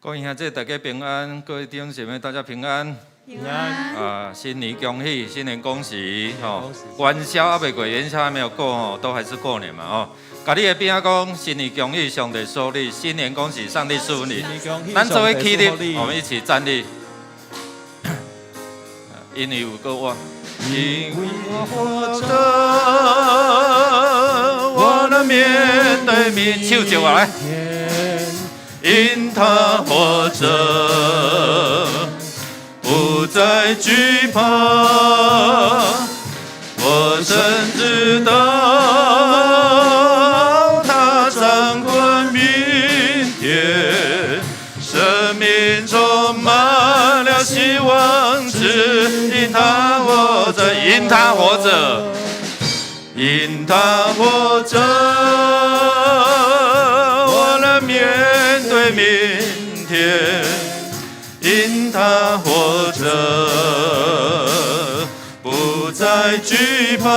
各位兄弟，大家平安；各位弟兄姐妹，大家平安。平安。啊，新年恭喜，新年恭喜！吼，元宵還未過，元宵還沒有過吼，都還是過年嘛吼。共你的邊仔講，新年恭喜，上帝賜福你，新年恭喜，上帝賜福你。咱做伙起立，我們一起站立。因為有個我，因為我活著，我能面對面，手招過來。因他活著，不再懼怕。我深知道他掌管明天，生命充滿了希望，只因他活著，因他活著，因他活著，我能面對明天，因他活著，不再懼怕。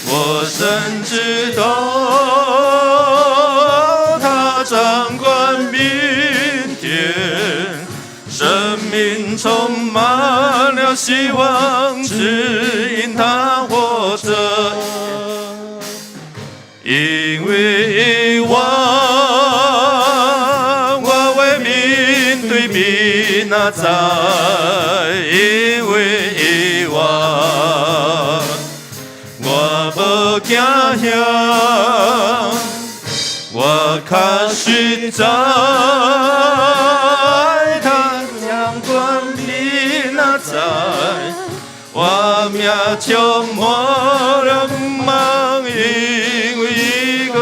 我深知道他掌管明天，生命充滿了希望，只因他活著。因為我我會面對面仔知，因為我我無驚嚇，我確實知，他掌權柄若在，我命充滿了望，因為伊個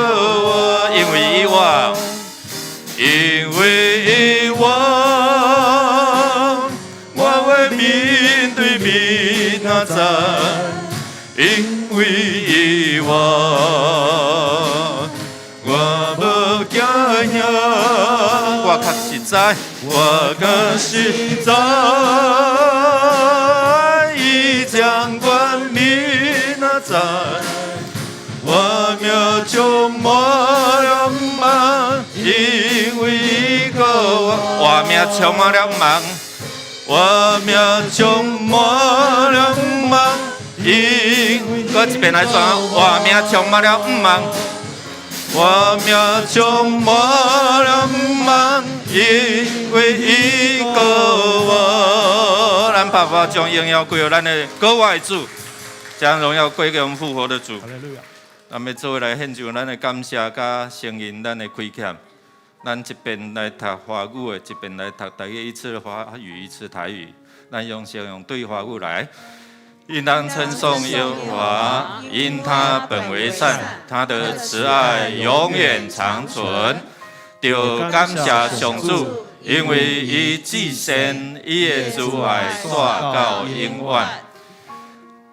我，因為伊我，因為我，我會面對面仔知，因為我，我無驚嚇，我確實知，我確實知，伊掌權柄若在，我命充滿了望，因為伊個我，我命充滿了望，我命充滿了望，因閣一遍來煞，我命充滿了望，我命充滿了望，因為伊個我。咱爸爸將榮耀歸予咱的閣活的主，將榮耀歸給我們復活的主。咱欲做伙來獻上咱的感謝，佮承認咱的虧欠。咱一邊來讀華語的，一邊來讀台語，一次華語，一次台語。咱用先用對華語來。應當稱頌耶和華，因他本為善，他的慈愛永遠長存。著感謝上主，因為伊至善，伊的慈愛煞到永遠。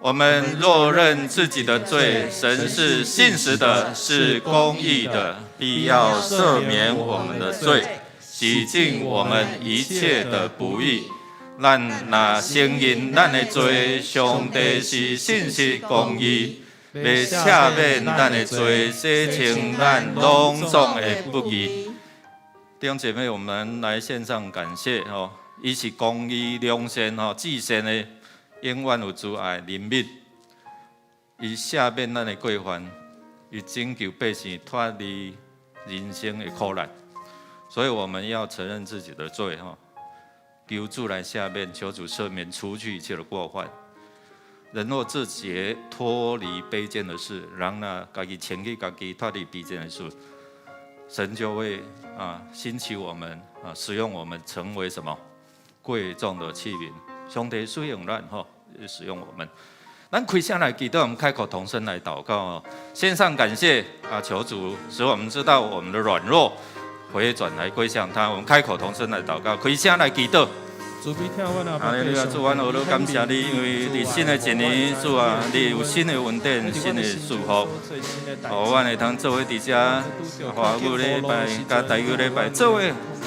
我們若認自己的罪，神是信實的，是公義的，必要赦免我們的罪，洗淨我們一切的不義。咱若承認咱的罪，上帝是信實公義，欲赦免咱的罪，洗清咱攏總的不義。弟兄姐妹，我們來獻上感謝吼，伊是公義良善吼，至善的，永遠有慈愛憐憫，伊赦免咱的過犯，伊拯救百姓脫離人生的苦難，所以我們要承認自己的罪吼，求主來赦免，求主赦免，除去一切的過犯。人若自潔脫離卑賤的事，人若家己清去，家己脫離卑賤的事，神就會興起我們使用我們成為什麼貴重的器皿。上帝使用咱吼，使用我們。咱開聲來祈禱，我們開口同聲來禱告哦。獻上感謝啊，求主使我們知道我們的軟弱，回轉來歸向他。我們開口同聲來禱告，開聲來祈禱。哈利路亞，主，阮何等感謝你，因為佇新的一年，主啊，你有新的恩典、新的祝福，予阮會通做伙佇遮華語禮拜、佮台語禮拜做伙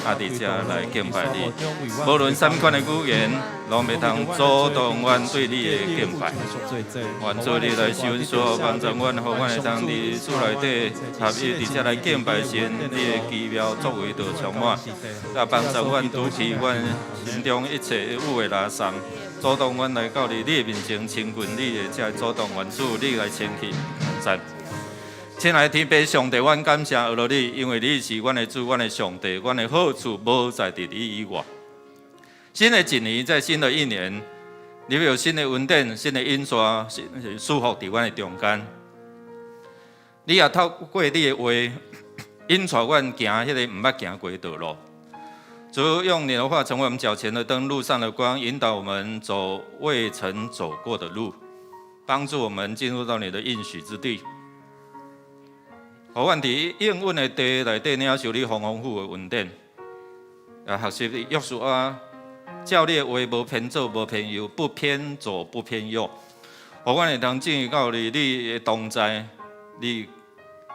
啊，佇遮來敬拜你。無論啥物款的語言，攏會通阻擋阮對你的敬拜。願主你來施恩賜幫助阮，予阮會通佇主內底合一，佇遮來敬拜神，你的奇妙作為就充滿，來幫助阮除去阮心中一切有的垃圾，阻擋阮來到你的面前親近你的這個阻擋，願主你來清去。讚。親愛的天父上帝，阮感謝阿羅你，因為你是阮的主，阮的上帝，阮的好處無在佇你以外。新的一年，在新的一年，你會有新的恩典、新的恩賜、新的祝福佇阮的中間。你也透過你的話，引帶阮行彼個毋捌行過的道路。主用你的話成為我們腳前的燈，路上的光，引導我們走未曾走過的路，幫助我們進入到你的應許之地。予阮佇應允的地內底領受你豐豐富的恩典，也學習約書亞，照你的話無偏左無偏右，不偏左不偏右。予阮會當進入到你的同在，你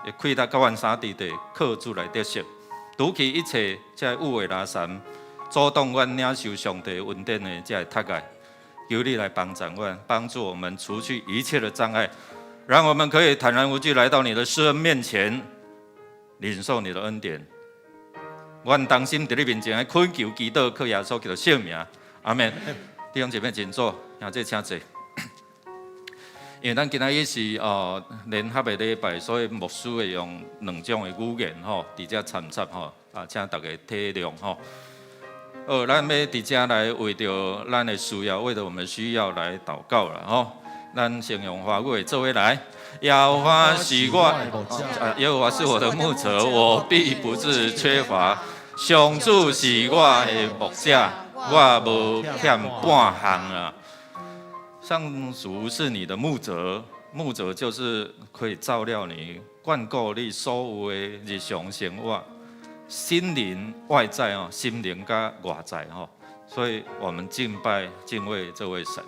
會開拓佮阮三弟弟靠主來得勝，除去一切這個有的垃圾，阻擋阮領受上帝恩典的這個窒礙，求你來幫助阮，幫助我們除去一切的障礙，讓我們可以坦然無懼來到你的施恩面前，領受你的恩典。阮同心佇你面前來懇求祈禱，靠耶穌基督聖名，阿門。弟兄姐妹請坐，兄弟請坐。因為咱今仔日是哦聯合的禮拜，所以牧師會用兩種的語言吼，佇遮摻雜吼，啊，請大家體諒吼。好，咱欲佇遮來為著咱的需要，為著我們需要來禱告啦吼。咱先用華語做伙來。耶和華是我，啊，耶和華是我的牧者，我必不致缺乏。上主是我的牧者，我無欠半項啊。上主是你的牧者，牧者就是可以照料你、關顧你所有的日常生活、心靈外在哦，心靈佮外在吼。所以我們敬拜、敬畏這位神。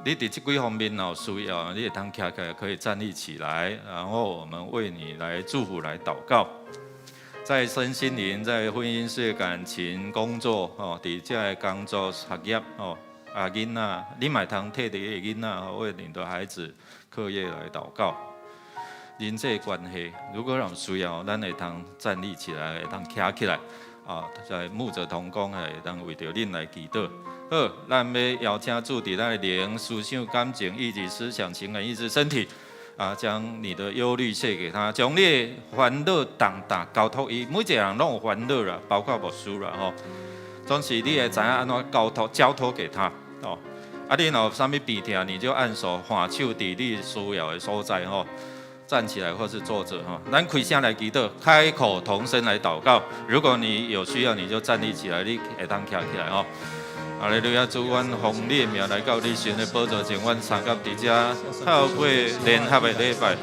你佇這幾方面有需要，你會當徛起來，可以站立起來，然後我們為你來祝福、來禱告。在身心靈、在婚姻、事業、感情、工作，吼，佇這个工作、學業，吼，啊，囡仔，你嘛會通替你的囡仔，為你的孩子課業來禱告。人際關係，如果有需要，咱會通站立起來，會通徛起來，啊，在牧者同工會當為著恁來祈禱。好，咱欲邀請主佇咱的靈、思想、感情、意志、思想、情感、意志、身體，啊，將你的憂慮卸給他，將你的煩惱重擔交託伊。每一個人攏有煩惱啦，包括牧師啦吼。總是你會知影按怎交託、交託給他哦。啊，你若有啥物病痛，你就按手按手佇你需要的所在吼，站起來或是坐著吼。咱開聲來祈禱，開口同聲來禱告。如果你有需要，你就站立起來，你會當徛起來吼。哈利路亞，主，阮奉你的名來到你神的寶座前，阮相佮佇遮透過聯合的禮拜，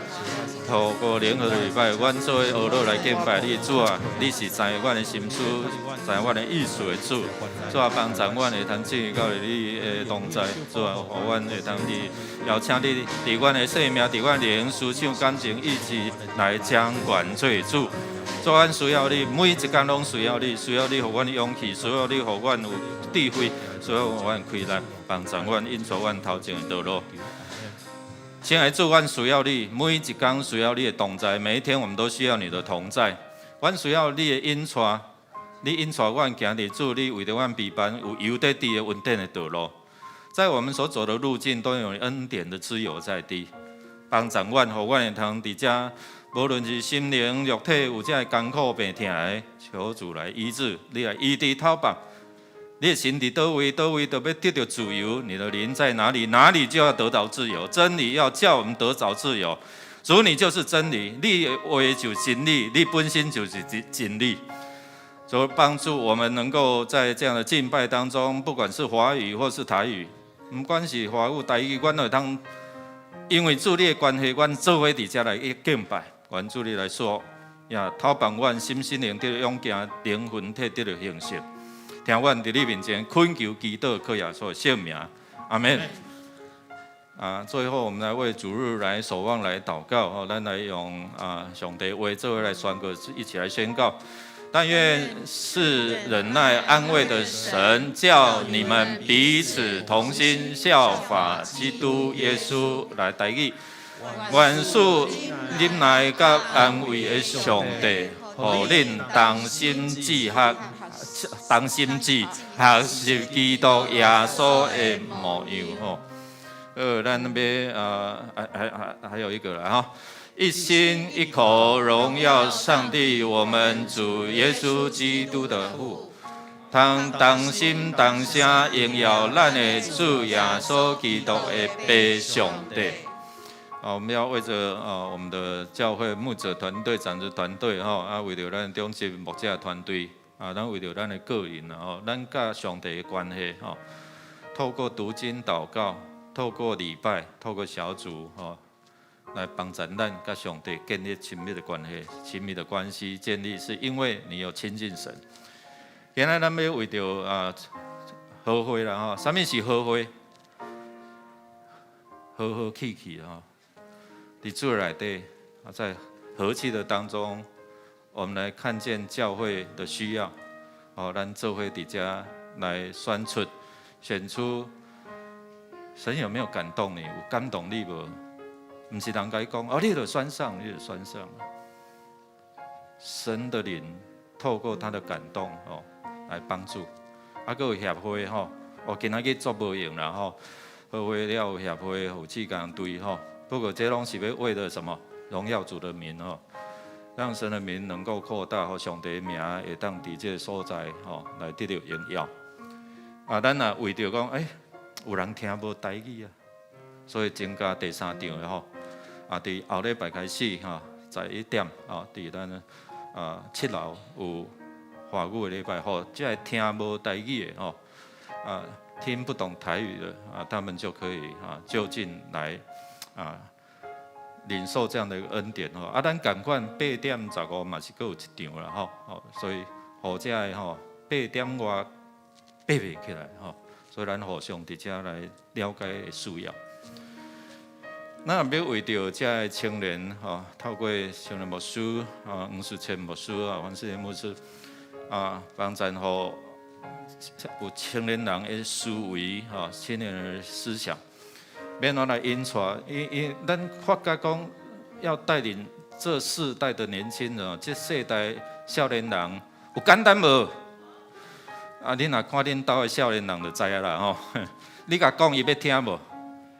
透過聯合的禮拜，阮做伙學樂來敬拜你。主啊，你是知阮的心思，知阮的意思的主。主啊，幫助阮會通進入到你的同在。主啊，予阮會通佇邀請你佇阮的生命，佇阮靈、思想、感情、意志來掌權做主。主，阮需要你，每一工攏需要你，需要你予阮勇氣，需要你予阮有智慧，需要予阮開力，幫助阮引導阮頭前的道路。親愛的主，阮需要你，每一工需要你的同在，每一天我們都需要你的同在。阮需要你的引帶，你引帶阮行佇主，你為著阮備辦有油佇滴的恩典的道路，在我們所走的路徑都有恩典的脂油在滴，幫助阮，予阮會通佇遮。無論是心靈、肉體有這个艱苦病痛的，求主來醫治，你來醫治透放。你的心佇佗位，佗位就欲得著自由。你的靈在哪裡，哪裡就要得到自由。真理要叫我們得著自由。主，你就是真理，你的話就是真理，你本身就是真理。主幫助我們能夠在這樣的敬拜當中，不管是華語或是台語，毋管是華語、台語，阮都會通，因為主你的關係，阮做伙佇遮來敬拜。願主你來說，也透放阮心心靈得著勇健，靈魂體得著興盛。聽阮佇你面前懇求祈禱，靠耶穌的聖名，阿門。啊，最後我們來為主日來守望來禱告，哦，咱來用啊上帝話做伙來宣告，一起來宣告。但願賜忍耐安慰的神，叫你們彼此同心，效法基督耶穌。來台語。願賜忍耐佮安慰的上帝，予恁同心志學，同心志學習基督耶穌的模樣吼。咱欲啊，還有一個啦哈，一心一口榮耀上帝，我們主耶穌基督的父，通同心同聲榮耀咱的主耶穌基督的父上帝。啊，我們要為著啊，我們的教會牧者團隊、長執團隊，吼啊，為著咱長執牧者團隊，啊，咱為著咱的個人，吼，咱佮上帝的關係，吼，透過讀經禱告，透過禮拜，透過小組，吼，來幫助咱佮上帝建立親密的關係、親密的關係建立，是因為你有親近神。今仔咱欲為著啊和會啦，吼，啥物是和會？和和氣氣吼。佇主內底啊，在和氣的當中，我們來看見教會的需要，哦，咱做伙佇遮來選出、選出神有沒有感動你？有感動你無？毋是人共你講，哦，你就選上，你就選上。神的靈透過他的感動，哦，來幫助。啊，閣有協會吼，哦，今仔日足無閒啦吼。和會了協會有志工隊吼。不過這攏是欲為了什麼？榮耀主的名吼，讓神的名能夠擴大，予上帝的名會當佇這個所在吼來得著榮耀。啊，咱若為著講，欸，有人聽無台語啊，所以增加第三場的吼。啊，佇後禮拜開始吼，11點啊，佇咱啊7樓有華語的禮拜吼，這个聽無台語的吼，啊聽不懂台語的啊，他們就可以啊就近來啊領受這樣的一個恩典吼。啊，咱仝款8點15嘛是閣有一場啦吼，哦，所以予這个吼8點外爬袂起來吼，所以咱互相佇遮來了解的需要。咱欲為著這个青年吼，透過青年牧師啊、黃世谦牧師啊、黃世賢牧師啊，幫贊予有青年人的思維吼，青年人的思想，欲按怎來引帶？因因咱發覺講要帶領這世代的年輕人，這世代少年人有簡單無？啊，你若看恁兜的少年人就知影啦吼。你共講伊欲聽無？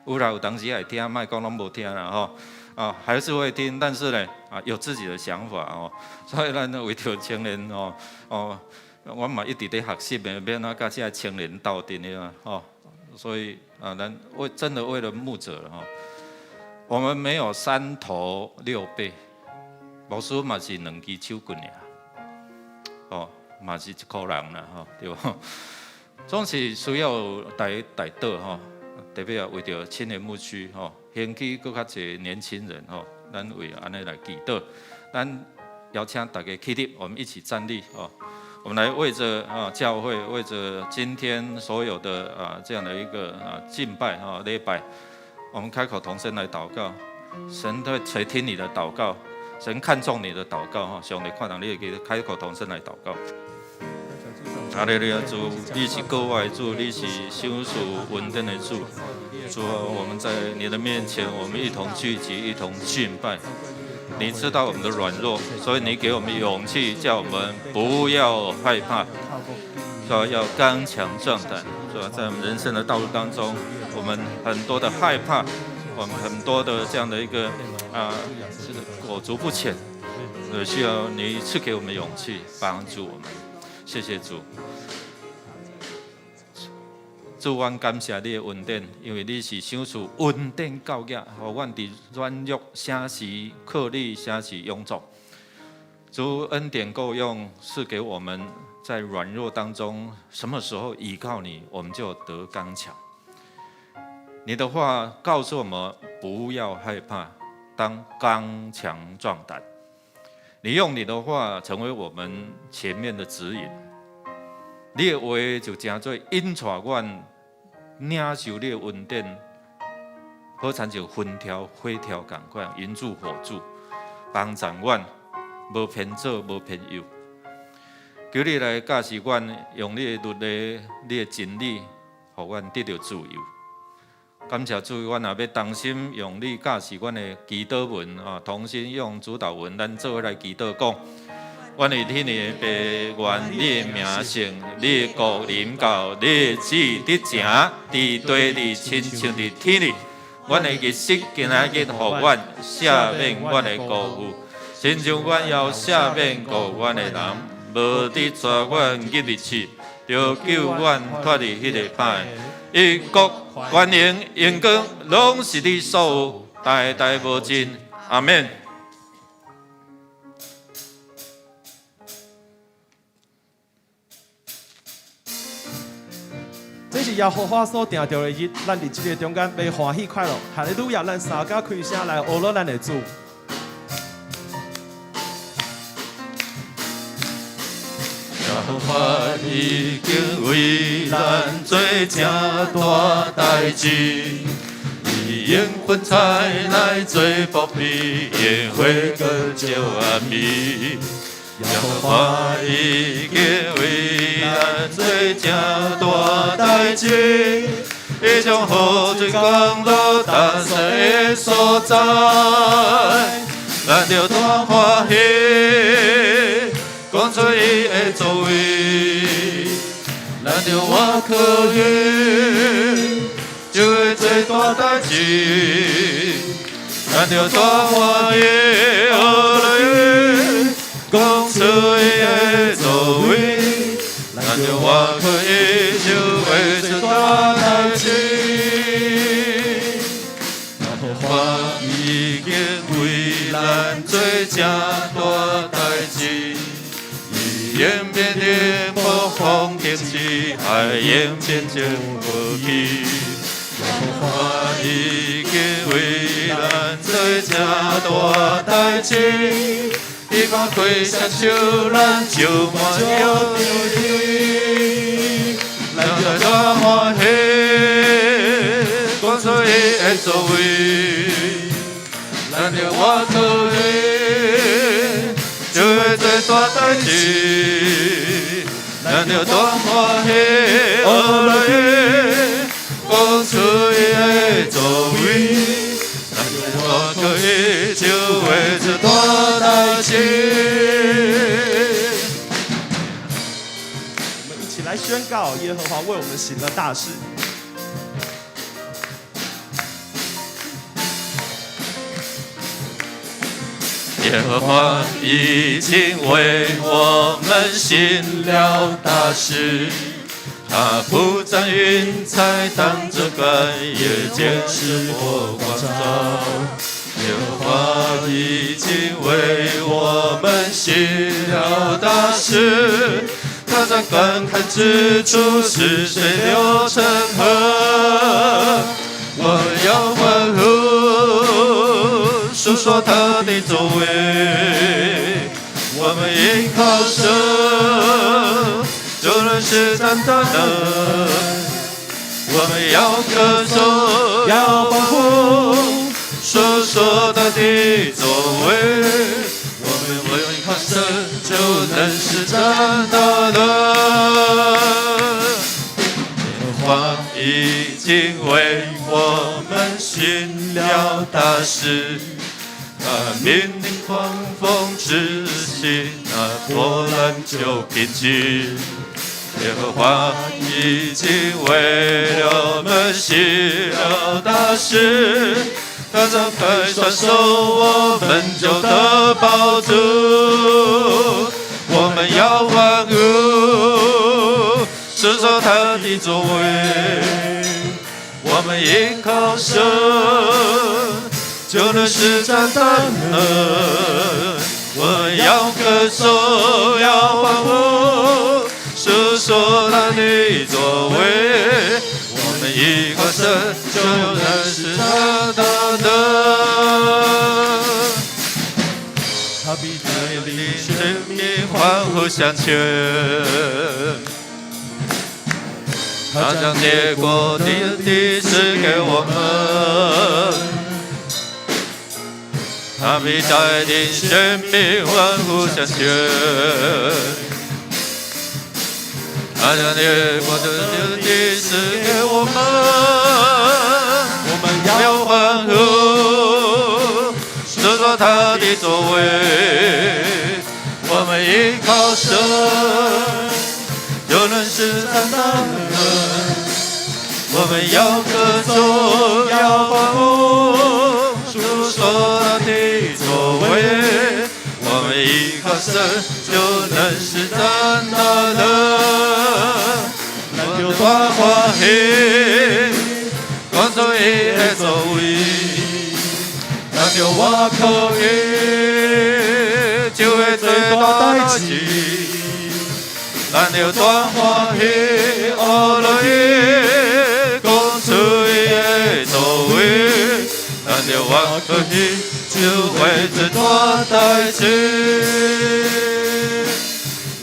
有啦，有當時會聽，莫講攏無聽啦吼。啊，還是會聽，但是呢，啊，有自己的想法哦。所以咱為著青年哦，哦，我嘛一直佇學習的，欲按怎佮這个青年鬥陣的嘛吼。所以啊，咱為真的為了牧者吼，我們沒有三頭六臂，牧師嘛是兩支手棍爾，哦，嘛是一箍人啦吼，對無？總是需要代代禱吼。特別啊，為著青年牧區吼，興起閣較濟年輕人吼，咱為按呢來祈禱，咱邀請大家起立，我們一起站立哦。我們來為著啊教會，為著今天所有的啊這樣的一個啊敬拜啊禮拜，我們開口同聲來禱告，神會垂聽你的禱告，神看重你的禱告哈，上帝看重你的，開口同聲來禱告。哈利路亞，主，你是顧愛主，你是賞賜恩典的主。主啊，我們在你的面前，我們一同聚集，一同敬拜。你知道我們的軟弱，所以你給我們勇氣，叫我們不要害怕，說要剛強壯膽。是吧？在我們人生的道路當中，我們很多的害怕，我們很多的這樣的一個啊，是裹足不前，需要你賜給我們勇氣，幫助我們。謝謝主，主，阮感謝你的恩典，因為你是賞賜恩典夠額，予阮佇軟弱啥時靠你，啥時勇壯。主恩典夠用，賜給我們在軟弱當中，什麼時候倚靠你，我們就得剛強。你的話告訴我們，不要害怕，當剛強壯膽。你用你的話成為我們前面的指引，你的話就成做引帶阮領受你的恩典，好親像雲柱火柱仝款，雲柱火柱，幫助阮無偏左無偏右。求你來教示阮，用你的律例、你的真理，予阮得著自由。感謝主，阮若欲同心用你教示阮的祈禱文啊，同心用主禱文，咱做伙來祈禱講。阮佇天的父，願你的名聖，你的國臨到，你的旨意得成，佇地裡親像佇天裡。阮的日食今仔日予阮，赦免阮的過誤，親像阮也赦免過阮的人，無得帶阮入去試，著救阮脫離彼個歹的。因國、權能、榮光，攏是你所有，代代無盡。阿們。這是耶和華所定著的日，咱佇這个中間欲歡喜快樂。哈利路亞！咱三家開聲來阿羅咱的主。耶和華已經為咱做這大代誌，伊用雲彩來做覆庇，用火光照暗暝。耶和華已經為咱做這大代誌，伊將河水降落乾旱的所在，咱著大歡喜，講出伊的作為，咱著倚靠伊，就會做做大代誌。咱著大歡喜，學樂伊，講出伊的作為。咱著倚靠伊，就會做大代誌。耶和華已經為咱做誠大代誌，伊永免定無風停止，海永變靜無去。耶和華已經為咱做誠大代誌，伊看開雙手，咱就滿有智。咱著大歡喜，講出伊的作為。咱著倚靠伊，就會做大代誌。咱著大歡喜，學樂伊，講出伊的作為。咱著倚靠伊，就會做大代誌。我們一起來宣告，耶和華為我們行了大事。耶和華已經為我們行了大事，他鋪張雲彩當遮蓋，夜間使火光照。耶和華已經為我們行了大事，他在乾旱之處使水流成河。我們要歡呼，述說他的作為。我們依靠神，就能施展大能。我們要歌頌，要歡呼，述說他的作為。我們依靠神，就能施展大能。耶和華已經為我們行了大事，他命令狂風止息，那波浪就平靜。耶和華已經為我們行了大事，他張開雙手，我們就得保住。我們要歡呼，述說他的作為。我們依靠神，就能施展大能。我們要歌頌，要歡呼，述說他的作為。我們依靠神，就能施展大能。他必帶領選民歡呼向前，他將列國的地賜給我們。他必帶領選民歡呼向前，他將列國的地賜給我們。我們要歡呼，述說他的作為。我們依靠神，就能施展大能。我們要歌頌，要歡呼，述說他的作為。我們依靠神，就能施展大能。咱著大歡喜，講出伊的作為。咱著倚靠伊，就會做大代誌。咱著大歡喜，學樂伊，講出伊的作為。咱著倚靠伊，就會做大代誌。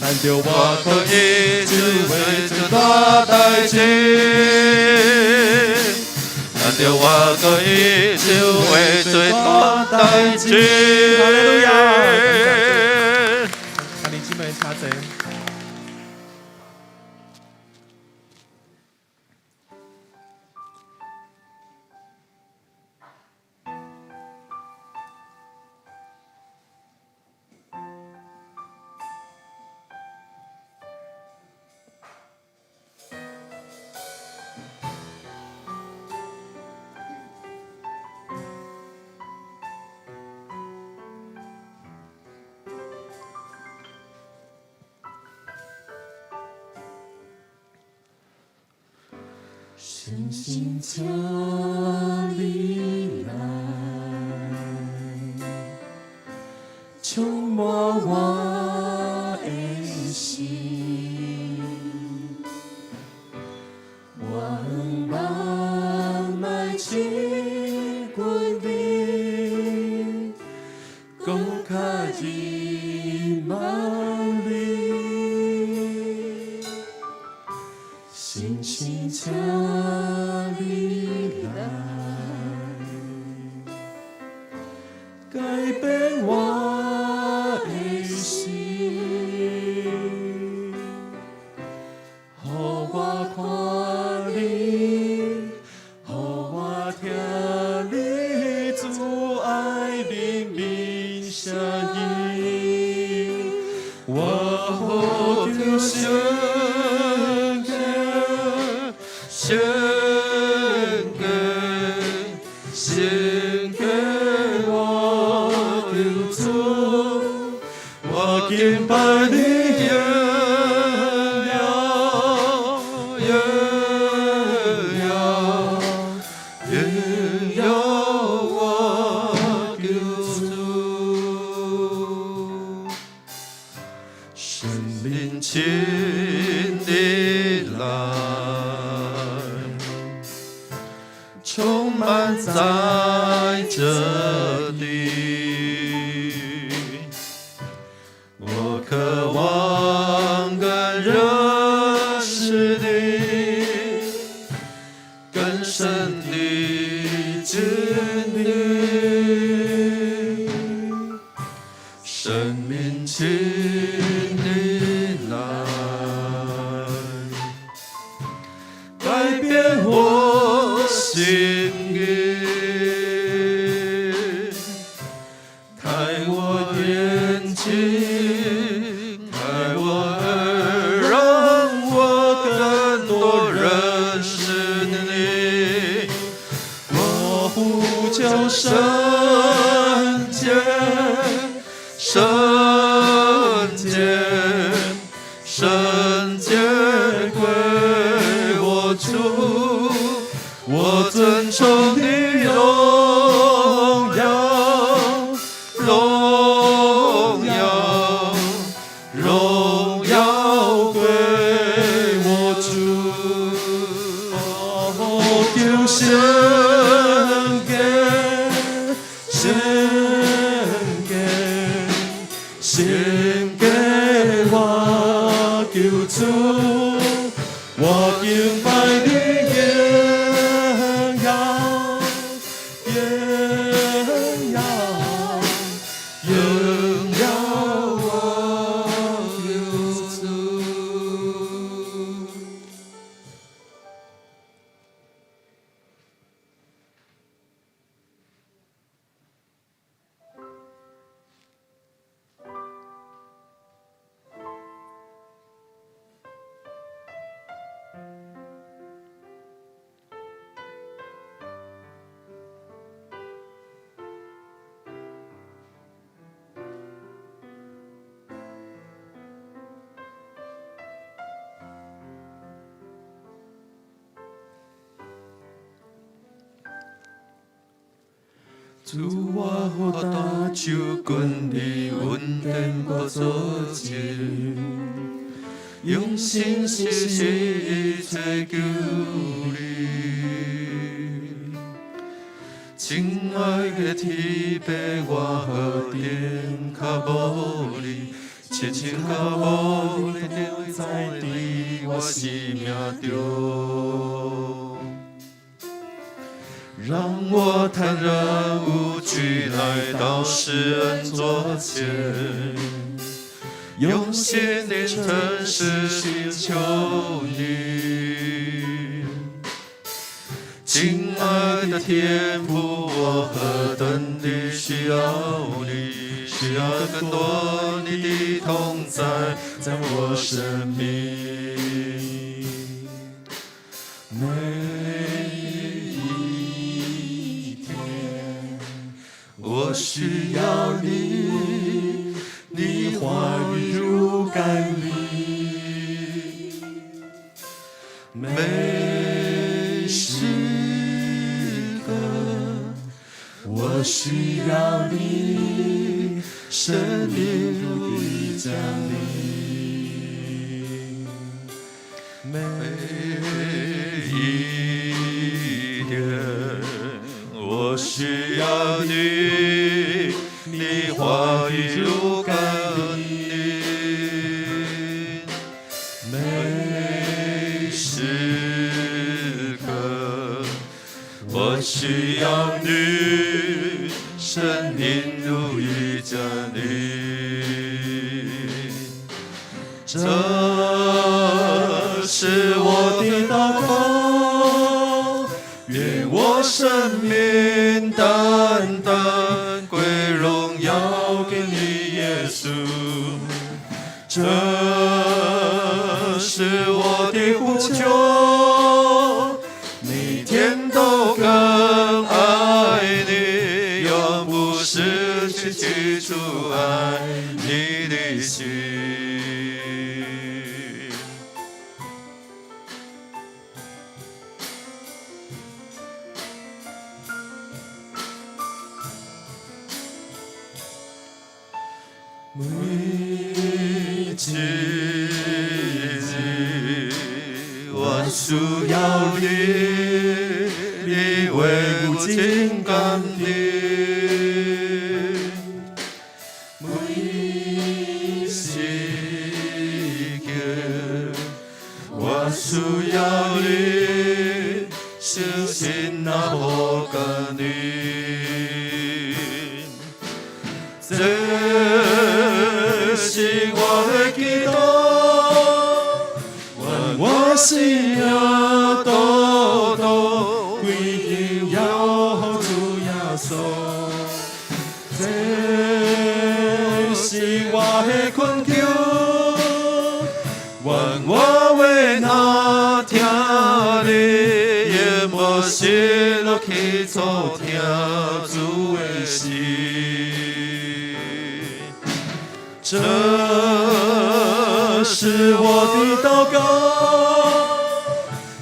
咱著倚倚靠伊，就會做大代誌。咱著倚靠伊，就會做大代誌。哈利路亞！兄弟姊妹，請坐。誠心請你來，充滿我的心，我向望來親近你，閣較認識你。誠心請你來，改變我的心，予我看你，予我聽你慈愛靈敏聲音，我呼求聖潔，聖潔，聖潔，我求主，我敬拜你榮耀，榮耀，榮耀我救主。聖靈請你來，充滿在這裡。我渴望更認識你，更深的經歷。聖靈請你來，改變我心意，開我眼睛，開我耳，讓我更多認識你。我呼求聖潔，聖潔，聖潔歸我主，我尊崇你榮耀，榮耀，榮耀歸我主。我求聖潔，聖潔，聖潔我求主，我敬拜你榮耀，榮耀，榮耀我求主。主我好大手近你恩典寶座前，用信心追求你。親愛的天父，我何等渴慕你，切切渴慕你的在佇我生命中。讓我坦然無懼來到施恩座前，用心靈誠實尋求你。親愛的天父，我何等的需要你，需要更多你的同在，在我生命。每一天，我需要你，你話語如甘霖，每時我需要你，聖靈如雨降臨，每一天，我需要你，你話語如甘霖，每時刻我需要你，聖靈如雨降臨，這是我的禱告，願我生命單單歸榮耀給你，耶穌。這是我的呼求，每天都更愛你，永不失去起初愛你的心。每一日，我需要你，你話有真甘甜。每時刻，我需要你，相信那好甘霖。這是我的祈禱，願我生命獨獨歸榮耀予主耶穌。這是我的懇求，願我話若聽你，永無失落起初聽主的心。這是我的禱告，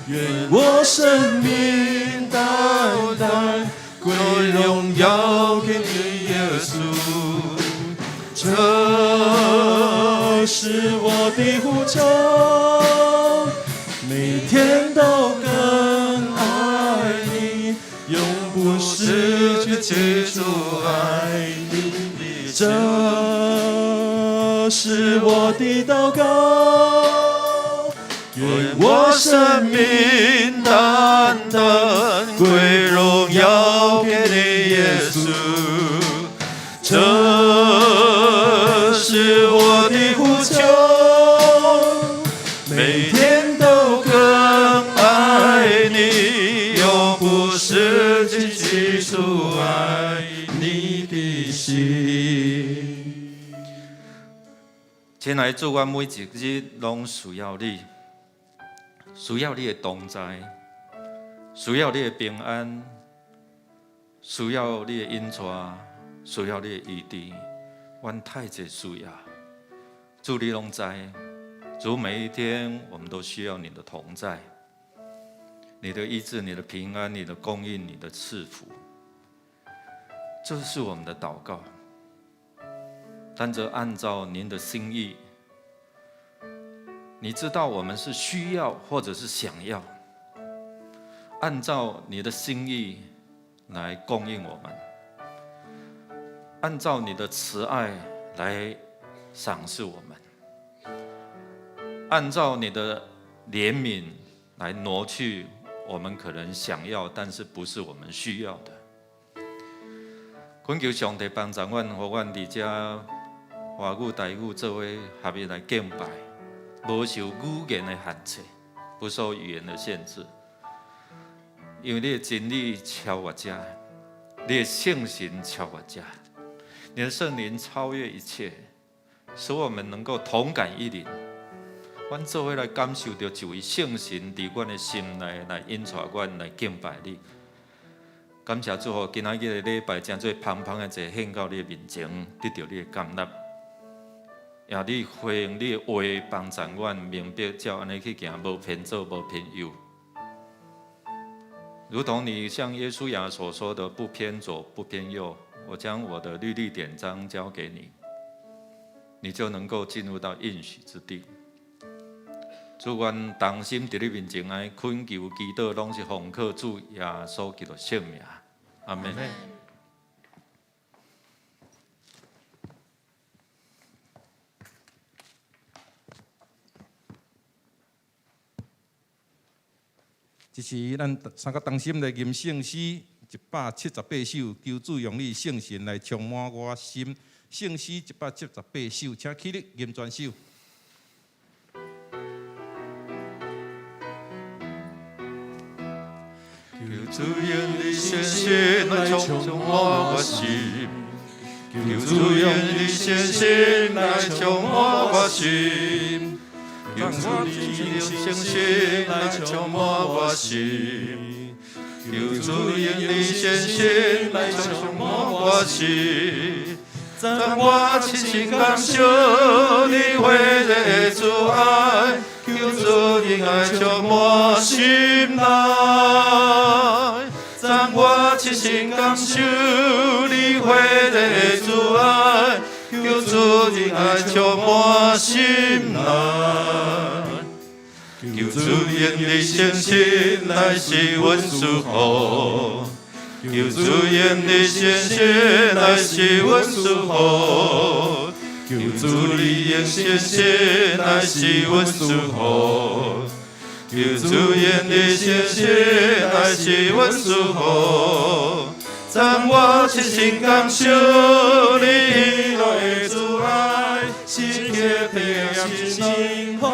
願我生命單單歸榮耀給你，耶穌。這是我的呼求，每天都更愛你，永不失去起初愛你的。這是我的禱告，願我生命單單歸榮耀給你，耶穌。這是我的呼求，每天都更愛你，永不失去起初愛你的心。親愛的主，阮每一日攏需要你，需要你的同在，需要你的平安，需要你的引帶，需要你的醫治，阮太濟需要。主你攏知，主每一天我們都需要你的同在，你的醫治、你的平安、你的供應、你的賜福，這是我們的禱告。但這按照您的心意，你知道我們是需要或者是想要，按照你的心意來供應我們，按照你的慈愛來賞賜我們，按照你的憐憫來挪去我們可能想要，但是不是我們需要的。懇求上帝幫助阮，予阮佇遮華語、台語做伙合一來敬拜，無受語言的限制，不受語言的限制。因為你的真理超越這，你的聖神超越這，你的聖靈超越一切，使我們能夠同感一靈。阮做伙來感受著一位聖神佇阮的心內來引帶阮來敬拜你。感謝主，予今仔日的禮拜，成做芳芳的一個獻到你的面前，得著你的甘納。也你回應你的話，幫助阮明白，照按呢去行，無偏左，無偏右。如同你像約書亞所說的，不偏左不偏右，我將我的律例典章交給你，你就能夠進入到應許之地。主，阮同心佇你面前來懇求祈禱，攏是奉靠主耶穌基督聖名。阿門。這是咱三個同心來吟聖詩178首，求主用你聖神來充滿我心。聖詩178首，請起立吟全首。求主用你聖神來充滿我心，求主用你聖神來充滿我心，求主用聖神來充滿我心，求主用你聖神來充滿我心，讓我深深感受你火熱的慈愛，求主恩愛充滿心內，讓我深深感受你火熱的慈愛，求主恩愛充滿心內，求主用你聖神來賜阮祝福，求主用你聖神來賜阮祝福，求主你用聖神來賜阮祝福，求主用你聖神來賜阮祝福，讓我深深感受你喜樂的慈愛，時刻體驗心好。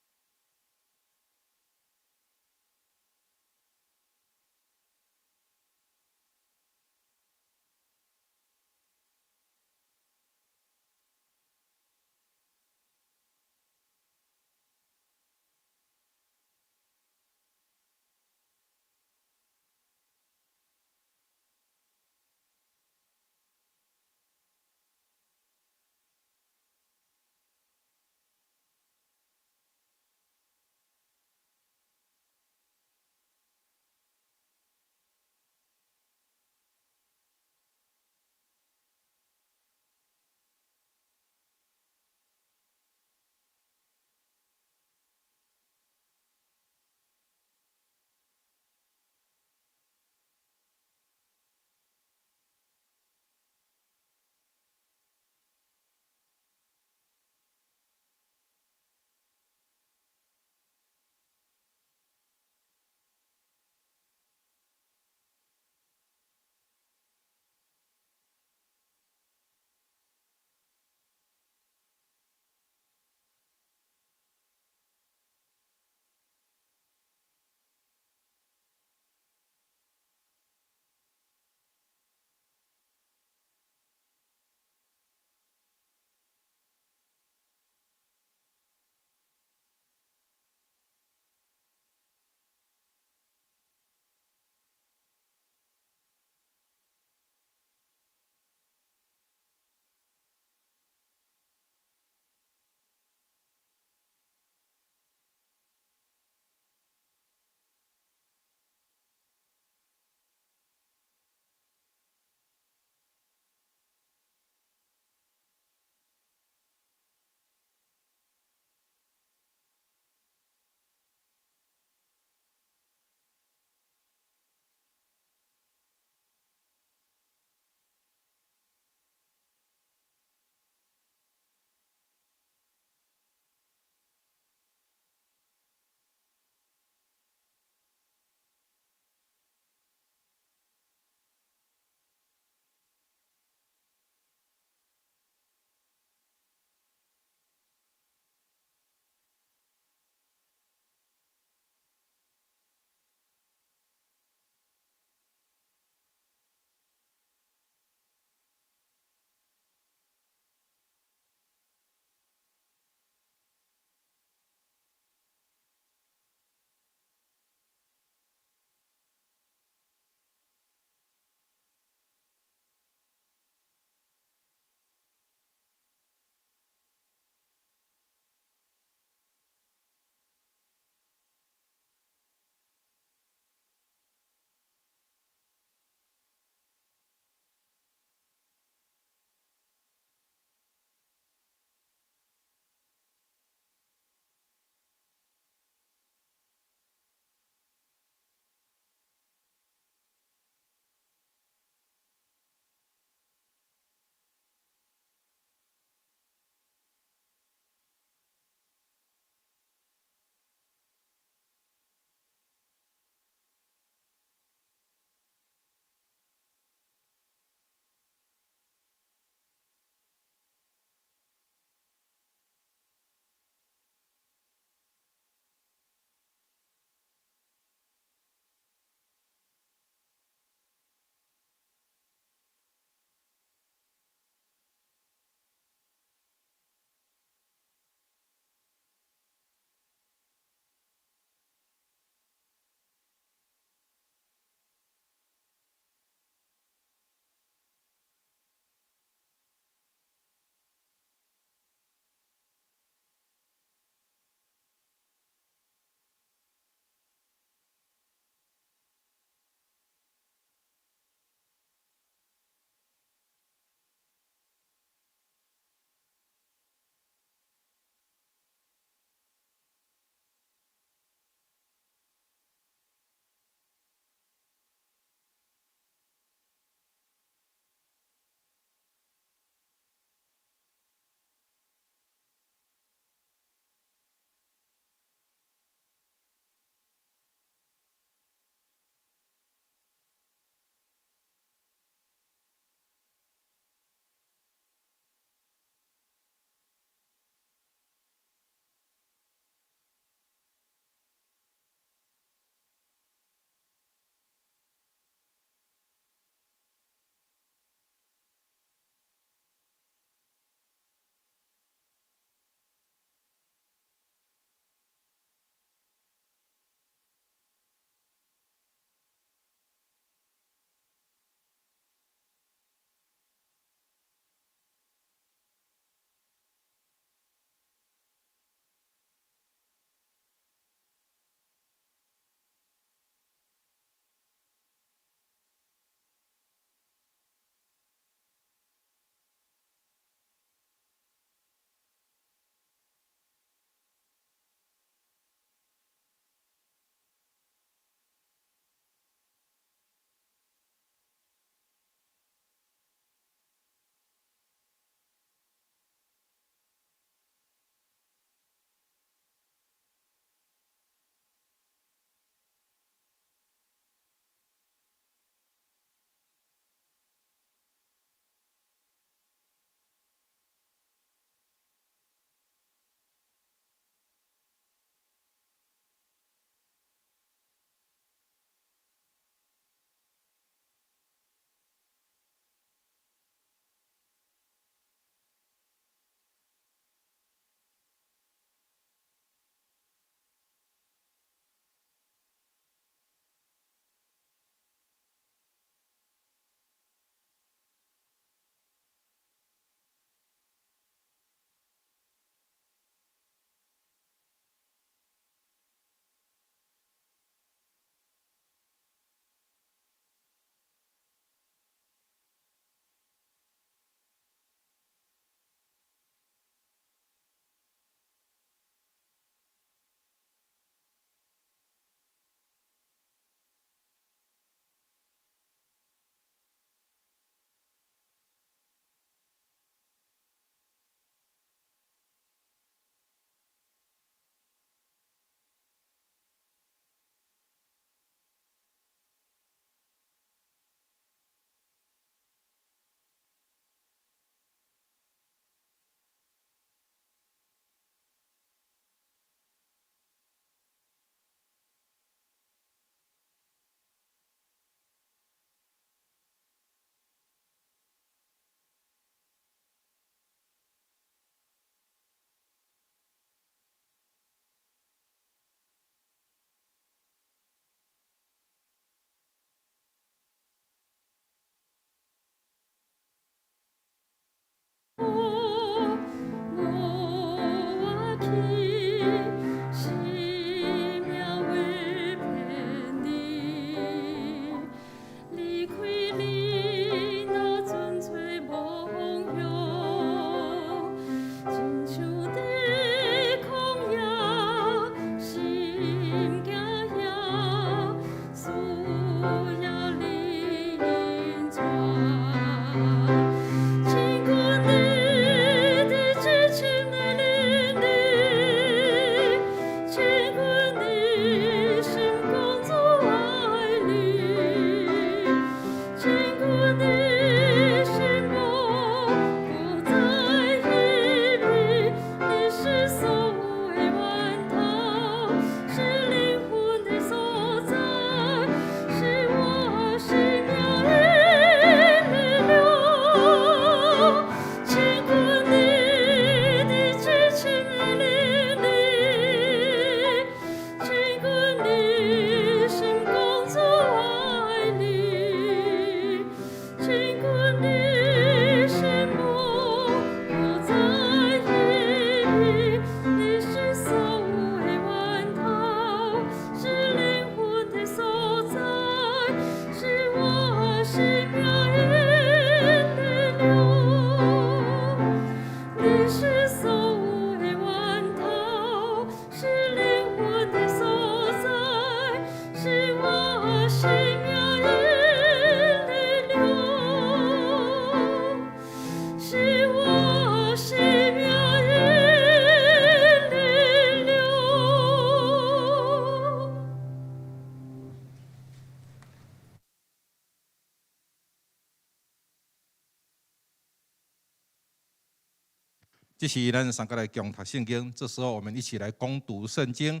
這時咱三個來共讀聖經，這時候我們一起來攻讀聖經，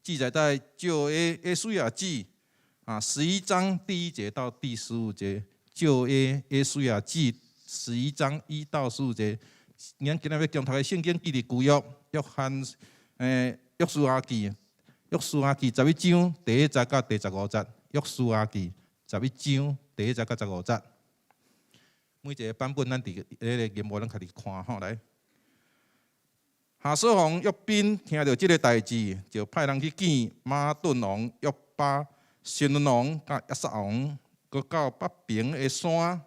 記載在舊約約書亞記啊11章第1節到第15節。舊約約書亞記11章1到15節，咱今日欲共讀的聖經記佇舊約約翰約書亞記，約書亞記11章第1節到第15節。約書亞記11章第1節到15節。每一個版本咱佇彼个螢幕咱家己看吼來。哈瑣王約賓聽著這个代誌，就派人去見瑪頓王約巴、遜崙王佮亞撒王，閣到北爿的山，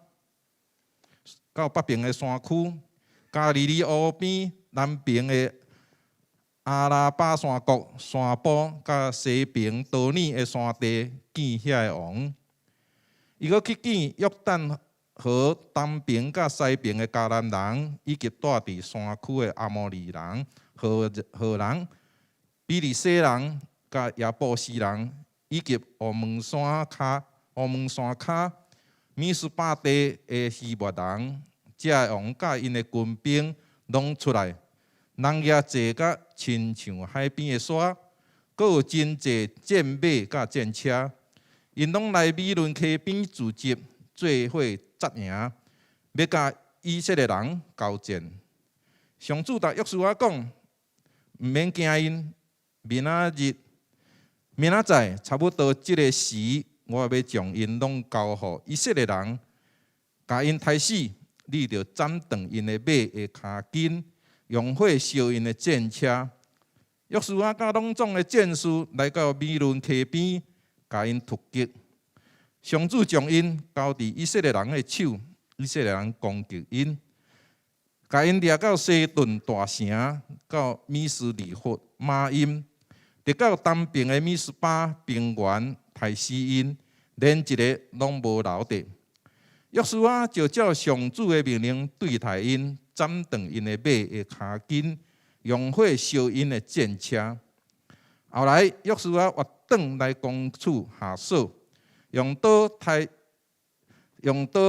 到北爿的山區，加利利湖邊南爿的亞拉巴山谷山坡，佮西爿多爾的山地見遐个王。伊閣去見約旦河東爿佮西爿的迦南人，以及住佇山區的阿摩利人、赫赫人、比利洗人、佮耶布斯人，以及烏門山跤、烏門山跤米斯巴地的希伯人。這个王佮𪜶的軍兵攏出來，人也濟甲親像海邊的沙，閣有真濟戰馬佮戰車，𪜶攏來米崙溪邊聚集，做伙紮營，欲佮以色列人交戰。上主共約書亞講，毋免驚𪜶，明仔日、明仔載差不多這个時，我欲將𪜶攏交予以色列人，共𪜶刣死。你著斬斷𪜶的馬的跤筋，用火燒𪜶的戰車。約書亞佮攏總的戰士來到米崙溪邊，共𪜶突擊。上主將𪜶交佇以色列人的手，以色列人攻擊𪜶，共𪜶掠到西頓大城，到米斯利弗瑪音，直到東爿的米斯巴平原刣死𪜶，連一个攏無留著。約書亞就照上主的命令對待𪜶，斬斷𪜶的馬的跤筋，用火燒𪜶的戰車。後來約書亞越轉來攻取哈瑣，用刀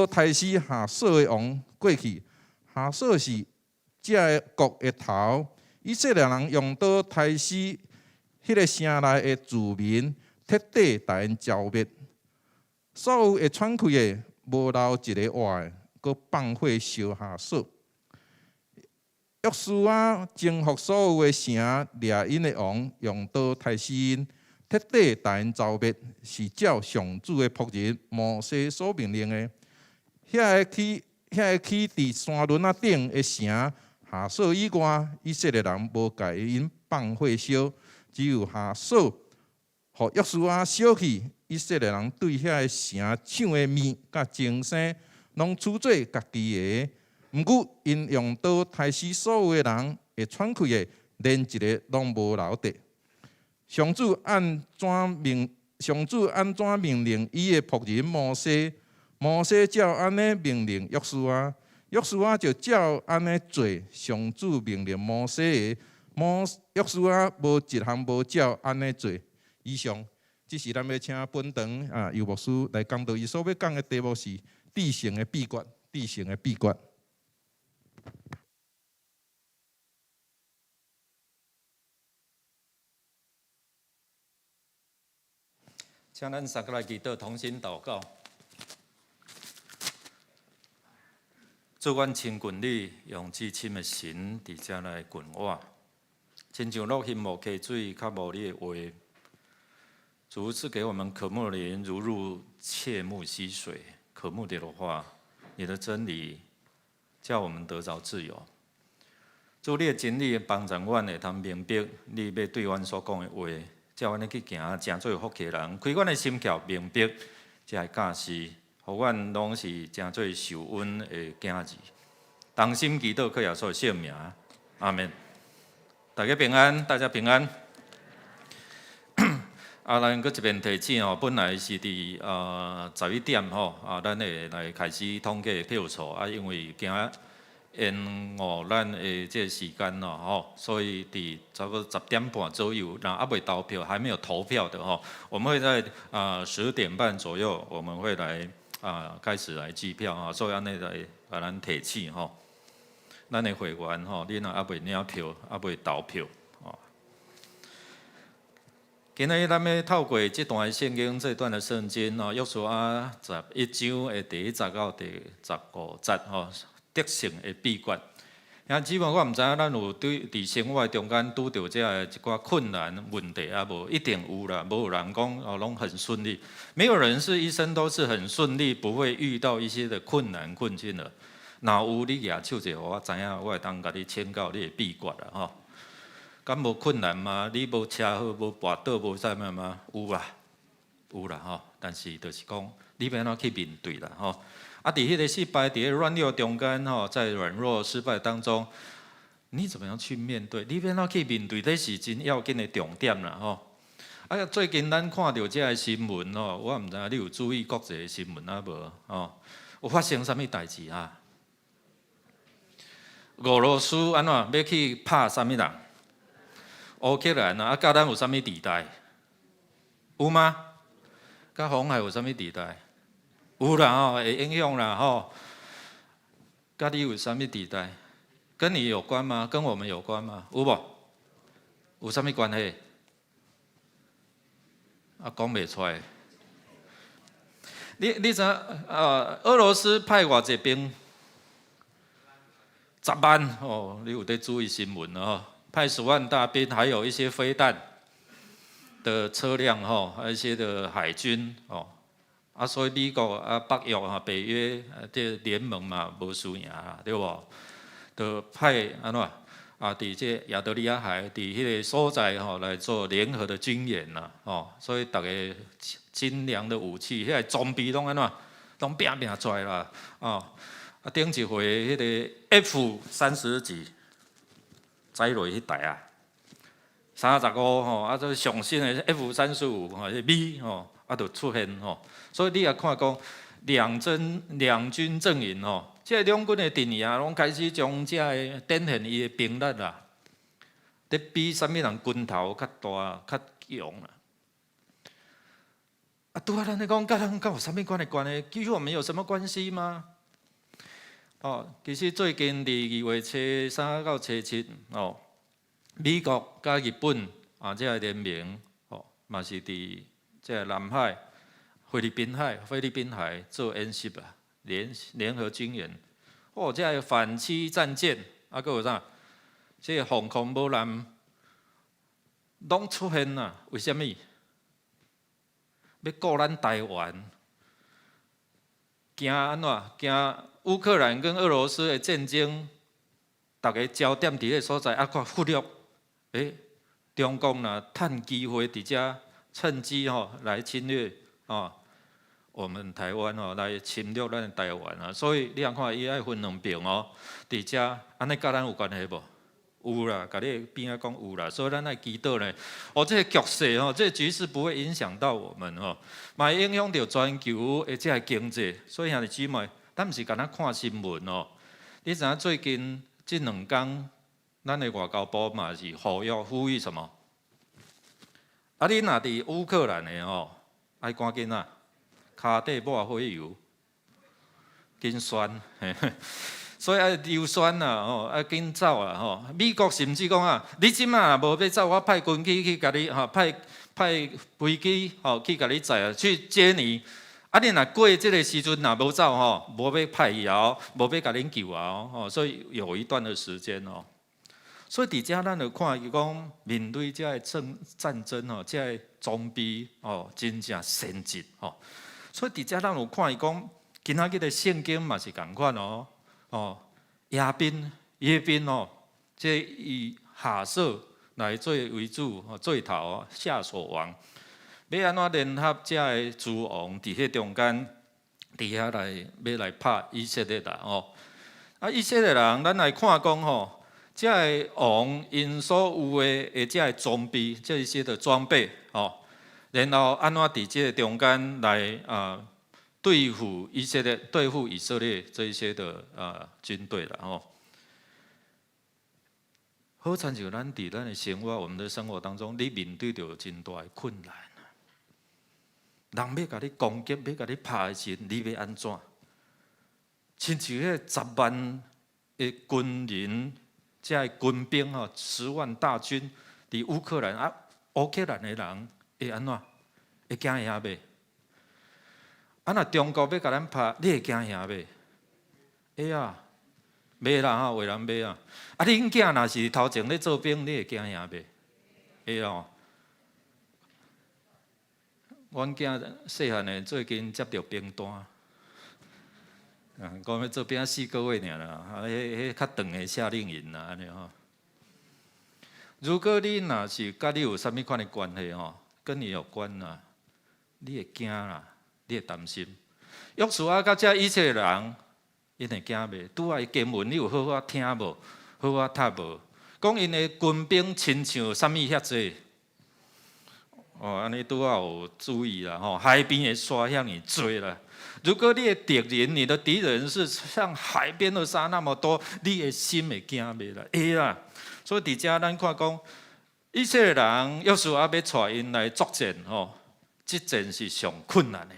刣死哈瑣的王。過去哈瑣是這个國的頭，以色列人用刀刣死彼个城內的住民，徹底共𪜶剿滅。所有會喘氣的，無留一个活的，閣放火燒哈瑣。約書亞征服所有的城，掠𪜶的王，用刀刣死𪜶，徹底共𪜶剿滅，是照上主的僕人摩西所命令的。遐个起佇山崙仔頂的城哈瑣以外，以色列人無共𪜶放火燒，只有哈瑣，予約書亞燒去。以色列人對遐个城搶的物佮精牲，攏取做家己的。毋過，𪜶用刀刣死所有的人，會喘氣的，連一个攏無留著。上主按怎命令伊的僕人摩西，摩西照按呢命令約書亞，約書亞就照按呢做。上主命令摩西的，約書亞無一項無照按呢做。以上，這是咱欲請本堂啊游牧師來講道，伊所欲講的題目是致勝的秘訣，致勝的秘訣。請咱三个來祈禱，同心禱告。主，阮親近你，用至親的神佇遮來近我，親像落興無溪水，較無你的話。主賜給我們渴慕的靈，如入切慕溪水。渴慕你的話，你的真理叫我們得著自由。主，你的真理幫助阮會通明白你欲對阮所講的話，叫阮去行，成做有福氣的人。開阮的心竅，明白這个教示，予阮攏是成做受恩的囝兒。同心祈禱，靠耶穌的聖名，阿們。大家平安，大家平安。啊，咱閣一遍提醒吼，本來是佇11點吼，啊，咱會來開始統計票數啊，因為驚延誤咱的這个時間咯吼，所以佇差不多10點半左右，若猶未投票，還沒有投票的吼，我們會在10點半左右，我們會來開始來計票啊，所以按呢來共咱提醒吼。咱的會員吼，你若猶未領票，猶未投票哦。今日咱欲透過這段聖經，這段的聖經哦，約書亞11章的第1節到第15節吼，得勝的秘訣。兄姊妹，我毋知影咱有對佇生活中間拄著這个一寡困難問題啊無？一定有啦，無有人講哦攏很順利。沒有人是一生都是很順利，不會遇到一些的困難困境的。若有你舉手者，予我知影，我會當共你請教你的秘訣啦吼。敢無困難嗎？你無車禍、無跋倒、無啥物嗎？有啦，有啦吼。但是就是講，你欲按怎去面對啦吼。啊，佇彼个失敗、佇彼個軟弱中間吼，在軟弱失敗當中，你怎麼樣去面對？你欲按怎去面對？這是真要緊的重點啦吼。啊，最近咱看著這个新聞吼，我毋知影你有注意國際的新聞啊無？吼，有發生啥物代誌啊？俄羅斯按怎欲去拍啥物人？烏克蘭啊，啊，佮咱有啥物地帶？有嗎？佮紅海有啥物地帶？有啦吼，會影響啦吼。佮你有啥物地帶？跟你有關嗎？跟我們有關嗎？有無？有啥物關係？啊，講袂出來。你知啊？俄羅斯派偌濟兵？10萬哦，你有佇注意新聞哦？派10萬大兵，還有一些飛彈的車輛吼，還有一些的海軍哦。啊，所以美國啊、北約啊、北約這聯盟嘛，無輸贏啦，對無？就派按怎啊？佇這亞得里亞海，佇彼个所在吼來做聯合的軍演啦，吼。所以逐个精良的武器，彼个裝備攏按怎，攏拚拚出來啦，哦。啊，頂一回彼个 F 三十幾載落去台啊，35吼，啊，這上新的 F 三十五吼，B 吼，啊，就出現吼。所以你也看講兩軍陣營吼，這兩軍的陣營啊，攏開始將這个展現伊的兵力啦，佇比啥物人拳頭較大、較強啦。啊，拄仔咱咧講，佮咱敢有啥物款的關係？與我們有什麼關係嗎？哦，其實最近佇2月初3到初7，哦，美國佮日本啊，這个聯盟，哦，嘛是佇這个南海、菲律賓海做演習啊，聯合軍演。哦，這个反棲戰艦，啊，閣有啥？這个防空母艦攏出現啦？為啥物？欲顧咱台灣，驚按怎？驚烏克蘭跟俄羅斯的戰爭，逐个焦點佇彼个所在，啊，閣忽略，欸，中共若趁機會佇遮趁機吼來侵略哦，我們台灣吼來侵略咱的台灣啊，所以你通看伊愛分兩邊哦，佇遮按呢佮咱有關係無？有啦，共你邊仔講有啦，所以咱愛祈禱咧。哦，這個局勢吼，這個局勢不會影響到我們吼，嘛會影響著全球的這個經濟。所以兄弟姊妹，咱毋是干焦看新聞哦。你知影最近這兩工，咱的外交部嘛是呼籲什麼？啊，你若佇烏克蘭的吼，愛趕緊啊，跤底抹火油，緊旋。所以愛溜舀啦，吼，愛緊走啊，吼。美國甚至講啊，你這馬若無欲走，我派軍機去共你，吼，派飛機，吼，去共你載啊，去接你。啊，你若過這个時陣若無走，吼，無欲派去哦，無欲共恁救啊，吼。所以有一段的時間哦。所以佇遮咱就看伊講面對這个戰爭吼，這个裝備哦，真正先進吼。所以佇遮咱有看伊講，今仔日的聖經嘛是仝款哦。哦，耶賓哦，這以哈索來做為主，做頭夏瑣王，欲按怎聯合這个諸王佇彼中間，佇遐來欲來拍以色列人哦。啊，以色列人，咱來看講吼，這个王𪜶所有的這个裝備，這些的裝備哦，然後按怎佇這个中間來啊，對付以色列這一些的軍隊啦吼。好親像咱佇咱的生活，我們的生活當中，你面對著真大的困難。人欲共你攻擊，欲共你拍的時，你欲按怎？親像彼個10萬的軍人，這个軍兵吼，10萬大軍佇烏克蘭啊，烏克蘭的人會按怎？會驚嚇袂？啊，若中國欲共咱拍，你會驚嚇袂？會啊，袂啦吼，有人袂啊。啊，恁囝若是頭前咧做兵，你會驚嚇袂？會哦。阮囝細漢的最近接著兵單，啊，講欲做兵4個月爾啦，啊，彼較長的夏令營啦，按呢吼。如果你若是佮你有啥物款的關係吼，跟你有關啊，你會驚啦，你會擔心。約書亞佮這以色列人，𪜶會驚袂？拄仔經文你有好好聽無？好好讀無？講𪜶的軍兵親像啥物遐濟？哦，按呢拄仔有注意啦吼，海邊的沙遐爾濟啦。如果你的敵人，你的敵人是像海邊的沙那麼多，你的心會驚袂啦？會啦。所以佇遮咱看講，以色列人約書亞欲帶𪜶來作戰吼，這戰是上困難的，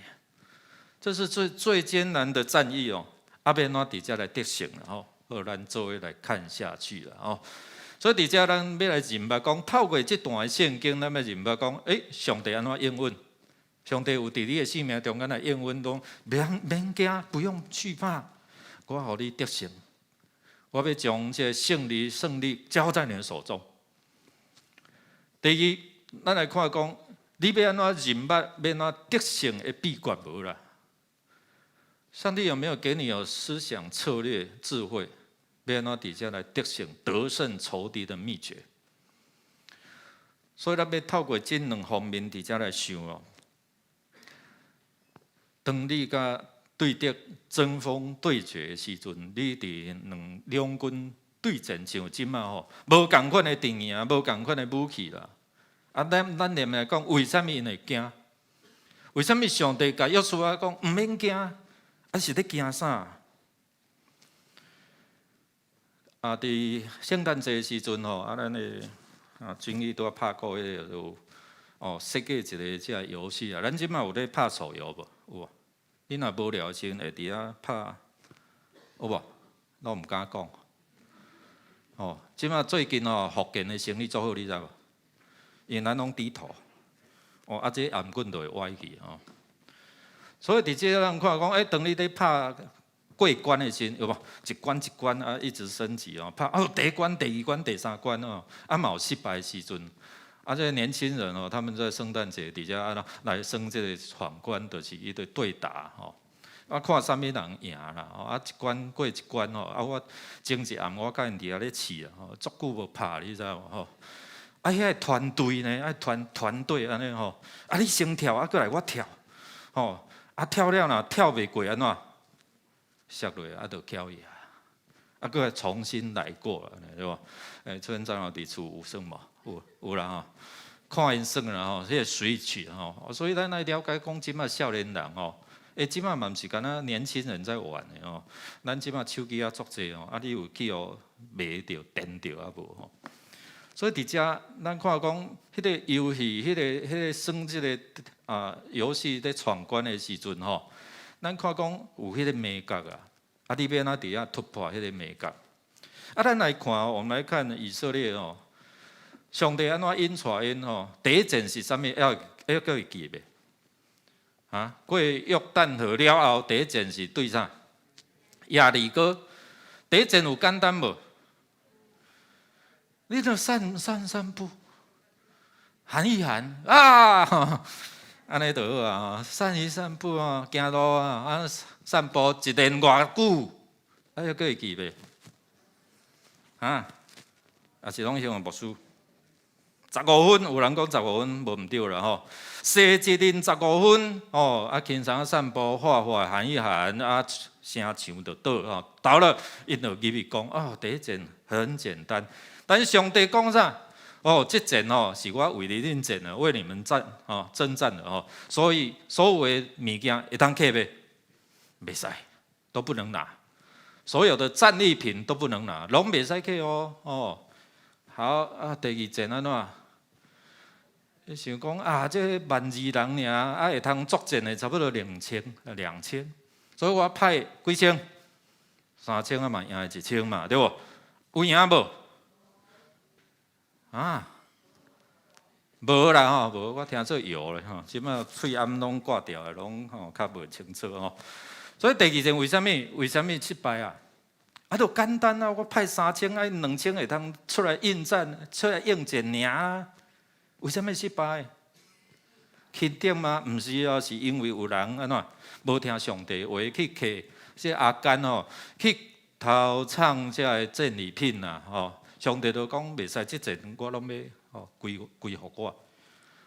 這是最最艱難的戰役哦。啊，欲按怎佇遮來得勝啦吼？好，咱做伙來看下去啦吼。所以佇遮咱欲來認捌講，透過這段聖經，咱欲認捌講，上帝按怎應允？上帝有佇你的生命中間來應允講，免免驚，不用懼怕，我予你得勝，我欲將這個勝利交在你的手中。第二，咱來看講，你欲按怎認捌，欲按怎得勝的秘訣無啦？上帝有沒有給你有思想、策略、智慧？欲按怎佇遮來得勝、得勝仇敵的秘訣？所以咱欲透過這兩方面佇遮來想哦。當你佮對敵針鋒對決的時陣，你佇兩軍對戰，像這馬吼，無仝款的陣營，無仝款的武器啦。啊，咱連來講，為啥物𪜶會驚？為啥物上帝共約書亞講毋免驚？啊，是咧驚啥？啊，佇聖誕節的時陣吼，啊，咱的啊軍醫拄仔拍過彼个有哦設計一個這个遊戲啊。咱這馬有咧拍手遊無？有無？你若無聊的時陣會佇遐拍，有無？我毋敢講。哦，這馬最近哦，福建的生意做好，你知無？因為咱攏低頭，哦，啊，這頷頸就會歪去吼。所以佇這咱看講，當你咧拍過關的時陣，有無？一關一關啊，一直升級哦，拍哦，第一關、第二關、第三關哦，啊，嘛有失敗的時陣。啊，這個年輕人哦，他們在聖誕節佇遮啊來耍這個闖關，就是伊對對打吼。啊，看啥物人贏啦，吼啊，一關過一關吼，啊，我前一暗我佮𪜶佇遐咧試啊，吼，足久無拍，你知無吼？啊，遐个團隊呢，愛團隊按呢吼，啊，你先跳，啊，閣來我跳，吼，啊，跳了若跳袂過按怎？摔落啊，就翹伊啊，啊，閣來重新來過，對無？村長佇厝有耍無？有啦吼，看𪜶耍啦吼，彼个 Switch 吼，所以咱愛了解講，這馬少年人吼，這馬嘛毋是干焦年輕人在玩的吼，咱這馬手機仔足濟吼，啊，你有去予迷著、顛著啊無吼？所以佇遮咱看講，彼个遊戲、彼個耍這个啊遊戲咧闖關的時陣吼，咱看講有彼個眉角啊，啊，你欲按怎佇遐突破彼個眉角？啊，咱來看，我們來看以色列哦，上帝按怎引帶𪜶吼？第一戰是啥物？會閣會記袂？啊，過約旦河了後，第一戰是對啥？耶利哥。第一戰有簡單無？你著散散散步，喊一喊啊，按呢就好啊，散一散步啊，行路啊，啊，散步一連偌久，啊，閣會記袂？啊，抑是攏向牧師？十五分，有人講十五分無毋對啦吼。踅一輪十五分，哦，啊，輕鬆散步，畫畫喊一喊，啊，城牆就倒吼，倒了，𪜶就入去講，哦，第一戰很簡單，但是上帝講啥？哦，這戰哦是我為你恁戰的，為你們戰，哦，征戰的哦，所以所有的物件會當揢袂？袂使，都不能拿，所有的戰利品都不能拿，攏袂使揢哦，哦，好啊，第二戰按怎？你想講啊，這萬二人爾，啊會通作戰的差不多兩千，兩千，所以我派幾千？ 3000啊嘛贏1000嘛，對無？有贏無？啊？無啦吼，無，我聽做搖咧吼，這擺喙罨攏掛掉的，攏吼較無清楚吼。所以第二戰為啥物？為啥物失敗啊？啊，就簡單啊！我派三千，啊2000會通出來應戰，出來應戰爾。為啥物失敗？輕敵嗎？毋是哦，是因為有人按怎無聽上帝話，去揢這亞干吼，去偷藏這个戰利品啊！吼，上帝就講袂使，這戰我攏欲吼歸歸予我。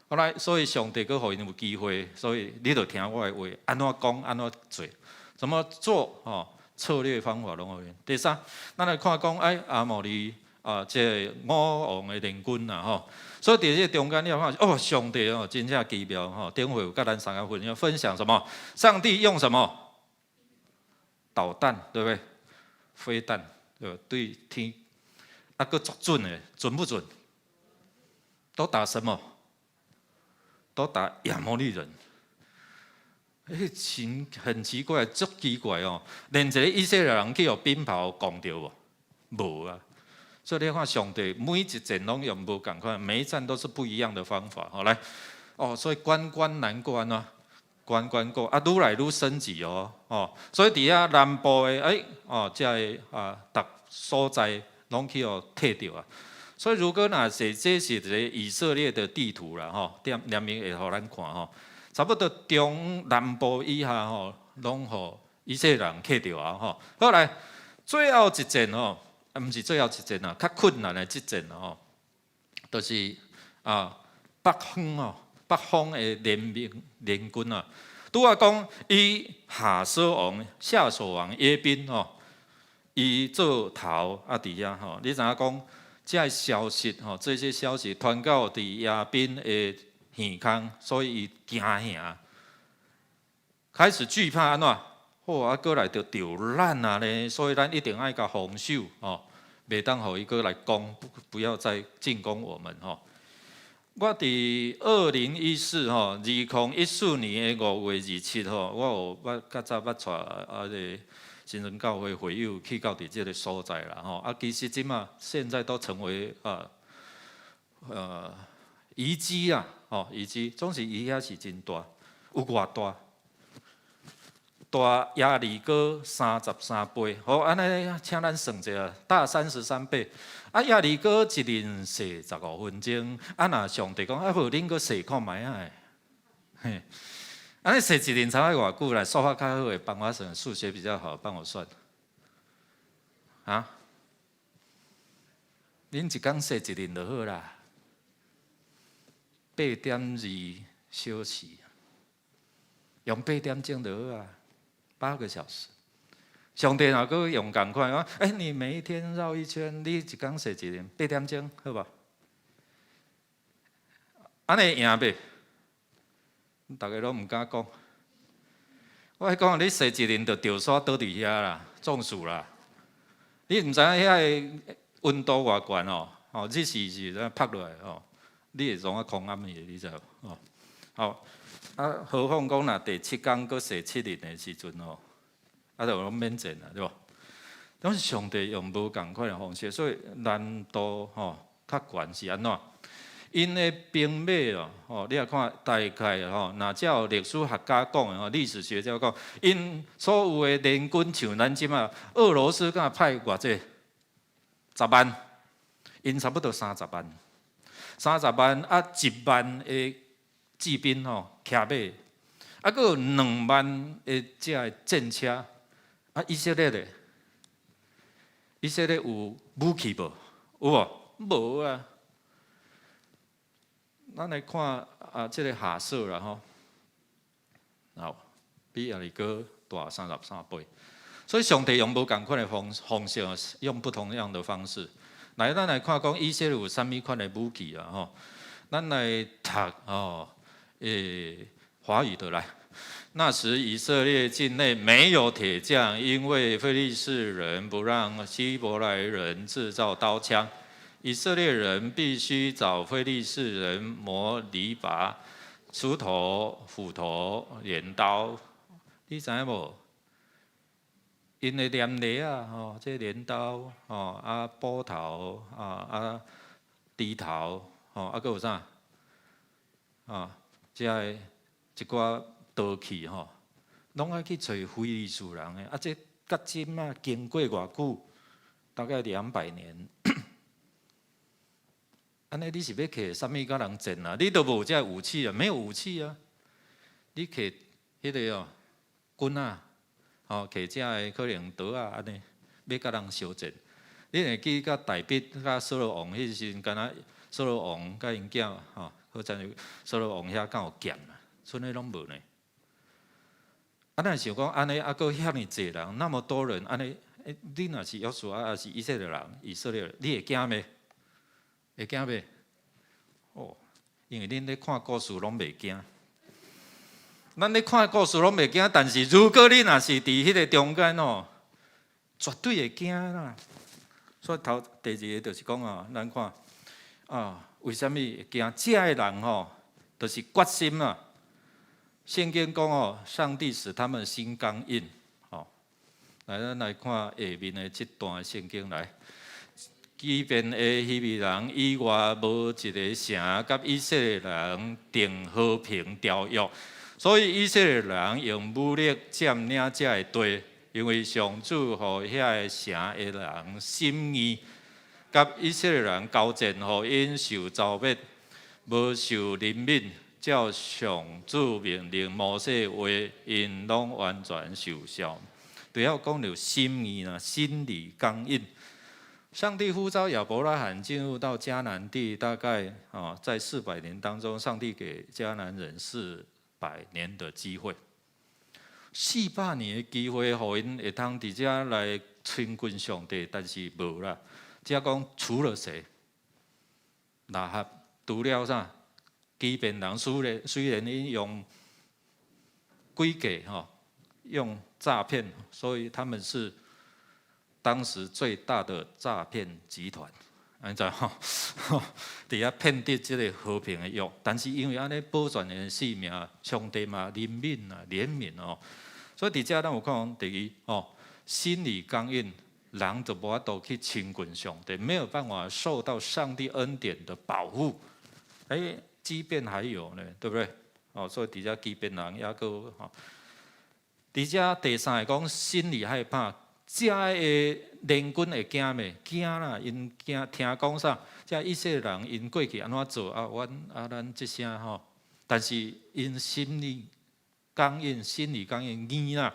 後來，所以上帝閣予𪜶有機會，所以你著聽我的話，按怎講，按怎做，怎麼做？吼，策略方法攏予𪜶。第三，咱來看講，哎，亞摩利啊，這個五王的聯軍啊，吼。所以佇這個中間，你有看哦，上帝哦，真正奇妙吼。頂回有佮咱三個分享分享什麼？上帝用什麼？導彈，對不對？飛彈，對，對天，啊，閣足準的，準不準？都打什麼？都打亞摩利人。欸，真很奇怪，足奇怪哦。連一個以色列人去予冰雹摃著無？無啊。所以你看，上帝每一戰攏用無仝款，每一戰都是不一樣的方法。好來，哦，所以關關難過按怎？關關過啊，愈來愈升級哦，哦，所以佇遐南部的欸，哦，這个啊，逐所在攏去予退著啊。所以如果若是這是一個以色列的地圖啦，吼，點兩面會予咱看吼，差不多中南部以下吼，攏予以色列人克著啊，吼。好來，最後一戰吼，啊，毋是最後一戰啊，較困難的這戰吼，就是啊北方哦，北方的聯盟聯軍啊，拄仔講以哈瑣王、夏瑣王耶賓吼，伊做頭啊佇遐吼，你知影講？這个消息吼，這些消息傳到佇耶賓的耳空，所以伊驚嚇，開始懼怕按怎？好啊，閣來著著咱啊咧，所以咱一定愛共防守吼，袂當予伊閣來攻，不要再進攻我們吼。我佇2014吼，2014年的5月27號，我有捌較早捌帶啊個新生教會會友去到佇這个所在啦吼。啊，其實這馬現在都成為啊遺跡啊，吼遺跡，總是伊遐是真大，有偌大？大耶利哥33倍，好，按呢，請咱算者，大三十三倍。啊，耶利哥一輪踅15分鐘，啊，若上帝講，啊無恁閣踅看覓仔，嘿，按呢踅一輪差偌久來？數學較好的幫我算，數學比較好，幫我算。啊？恁一工踅一輪就好啦，8.2小時，用8點鐘就好啊。8個小時，上帝若閣用仝款，講，欸，你每一天繞一圈，你一工踅一輪，八點鐘，好無？按呢會贏袂？逐家攏毋敢講。我講你踅一輪就著煞倒佇遐啦，中暑啦。你毋知影遐個溫度偌懸哦，哦，日時是怎拍落來哦，你會創啊空暗去，你知無？哦，好。啊，何況講若第七工閣踅七輪的時陣吼，啊，就攏免戰啦，對無？攏是上帝用無仝款的方式，所以難度吼較懸是按怎？𪜶的兵馬哦，吼，你若看大概吼，若照歷史學家講的吼，歷史學家講，𪜶所有的聯軍像咱這馬俄羅斯敢派偌濟？10萬，𪜶差不多三十萬，三十萬啊，1萬的騎兵吼，騎馬，啊，閣有2萬的這个戰車，啊，以色列咧，以色列有武器無？有無？無啊。咱來看啊，這個哈瑣啦吼，好，比耶利哥大三十三倍，所以上帝用無仝款的方式，用不同樣的方式。來，咱來看講以色列有啥物款的武器啊？吼，咱來讀哦，華語的來。那時以色列境內沒有鐵匠，因為非利士人不讓希伯來人製造刀槍。以色列人必須找非利士人磨犁耙、鋤頭、斧頭、鐮刀。你知影無？ 𪜶的鐮犁仔吼，這鐮刀吼，啊斧頭啊啊鋤頭吼，啊閣有啥？啊，這个一寡刀器吼，攏愛去揣非利士人的，啊，這佮這馬經過偌久？大概200年。按呢你是欲摕啥物佮人戰啊？你都無這武器啊，沒有武器啊！你摕彼個哦棍仔，吼摕這个可能刀仔按呢，欲佮人相戰。你會記佮大衛佮掃羅王彼時陣，敢若掃羅王佮𪜶囝吼，好親像掃羅王遐敢有劍啊？賰的攏無呢。啊，咱想講按呢，啊閣遐爾濟人，那麼多人，按呢，你若是約書亞，抑是以色列人，以色列人，你會驚袂？會驚袂？哦，因為恁咧看故事攏袂驚。咱咧看故事攏袂驚，但是如果你若是佇彼个中間哦，絕對會驚啦。所以頭第二个就是講啊，咱看啊，為啥物會驚？這个人吼，就是決心啊。聖經講哦，上帝使他們心剛硬。吼，來，咱來看下面的這段聖經來。基遍的希未人以外，無一个城佮以色列人訂和平條約，所以以色列人用武力佔領這个地，因為上主予遐个城的人心硬，佮以色列人交戰，予𪜶受糟滅，無受憐憫，照上主命令摩西話，𪜶攏完全受消。對了講著心硬啦，心裡剛硬。上帝呼召亞伯拉罕進入到迦南地，大概啊，在400年當中，上帝給迦南人四百年的機會，四百年的機會，予𪜶會通佇遮來親近上帝，但是無啦。遮講除了誰？喇合除了啥？基遍人雖然𪜶用詭計吼，用詐騙，所以他們是當時最大的詐騙集團，按怎吼？佇遐騙得這个和平的約，但是因為按呢保全𪜶的性命，上帝嘛憐憫啊，憐憫哦。所以佇遮咱有看第一哦，心裡剛硬，人就無法度去親近上帝，沒有辦法受到上帝恩典的保護。欸，基遍還有呢，對不對？哦，所以佇遮基遍人抑閣吼，佇遮第三个講心裡害怕。遮个聯軍會驚袂？驚啦！𪜶驚聽講啥？遮以色列人𪜶過去按怎做啊？阮啊，咱這聲吼，但是𪜶心裡剛硬，心裡剛硬硬啦，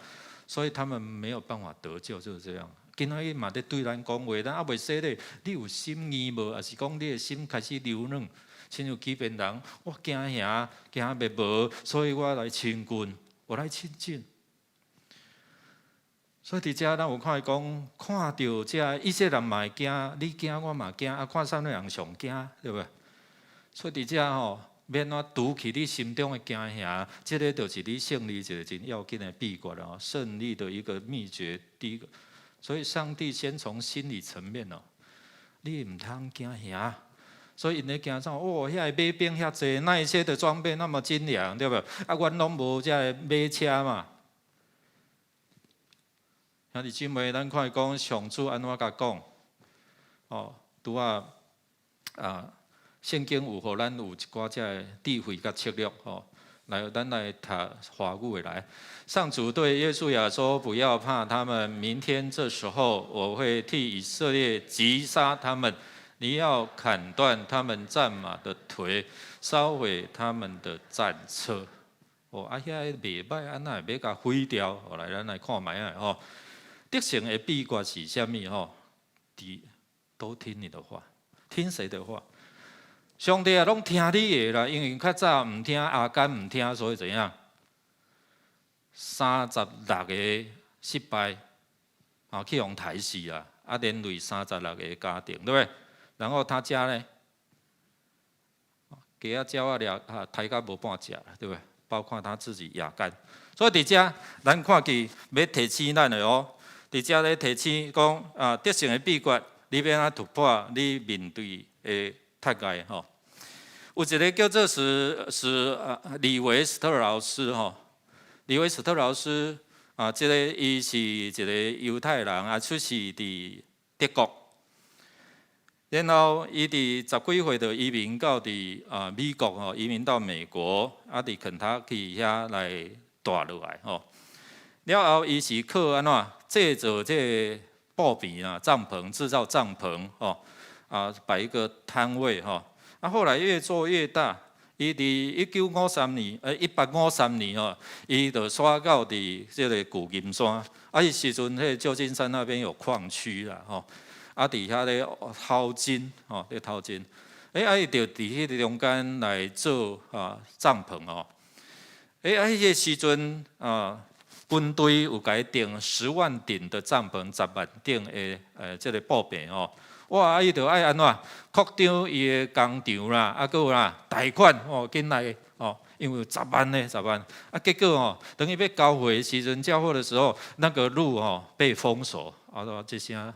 所以他們沒有辦法得救，就是這樣。今仔日嘛佇對咱講話，咱猶未洗禮，你有心硬無？抑是講你的心開始柔軟？親像基遍人，我驚嚇，驚滅無，所以我來親近，我來親近。所以佇遮咱有看伊講，看著遮以色列人嘛會驚，你驚我嘛驚，啊看啥物人上驚，對無？所以佇遮吼，欲按怎除去你心中的驚嚇，這个就是你勝利一个真要緊的秘訣哦，勝利的一個秘訣。第一個，所以上帝先從心理層面哦，你毋通驚嚇。所以𪜶咧驚啥？哦，遐个馬兵遐濟，那一些的裝備那麼精良，對無？啊，阮攏無遮个馬車嘛。兄弟姊妹，咱看伊講上主按怎共講？哦，拄仔啊，聖經有予咱有一寡遮个智慧佮策略吼。來，咱來讀華語的來。上主對約書亞說：“不要怕他們，明天這時候我會替以色列擊殺他們。你要砍斷他們戰馬的腿，燒毀他們的戰車。”哦，啊，遐個袂䆀，按怎會欲共毀掉？來，咱來看覓仔吼。得勝的秘訣是啥物？吼，都聽你的話，聽誰的話？上帝啊，攏聽你的啦，因為較早毋聽亞干毋聽，所以怎樣？36個失敗，啊，去予刣死啊，啊，連累36個家庭，對不對？然後他家呢，雞仔鳥仔掠啊，刣甲無半隻，對不對？包括他自己亞干。所以佇遮，咱看見欲提醒咱的哦。佇遮咧提醒講啊，得勝的秘訣，你欲按怎突破你面對的窒礙吼。有一个叫做是啊李維斯特勞斯吼，李維斯特勞斯啊，啊，這個伊是一個猶太人啊，出世佇德國，然後伊佇十幾歲就移民到佇啊美國吼，移民到美國，啊佇肯塔基遐來蹛落來吼。了後伊是靠按怎製造這個布棚啊、帳篷，製造帳篷吼，啊擺一個攤位吼。啊後來越做越大，伊佇1953年，1853年吼，伊就徙到佇這個舊金山。啊，彼時陣彼個舊金山那邊有礦區啦，吼，啊，佇遐咧淘金，吼，咧淘金。啊，伊就佇彼個中間來做啊帳篷吼。啊，彼個時陣啊，軍隊有共伊訂10萬頂的帳篷，10萬頂的這個布棚吼。哇！啊，伊就愛按怎擴張伊的工廠啦，啊，閣有啦貸款哦，緊來哦，因為有十萬呢，十萬。啊，結果哦，等伊欲交貨的時陣，交貨的時候，那個路哦被封鎖，啊，這聲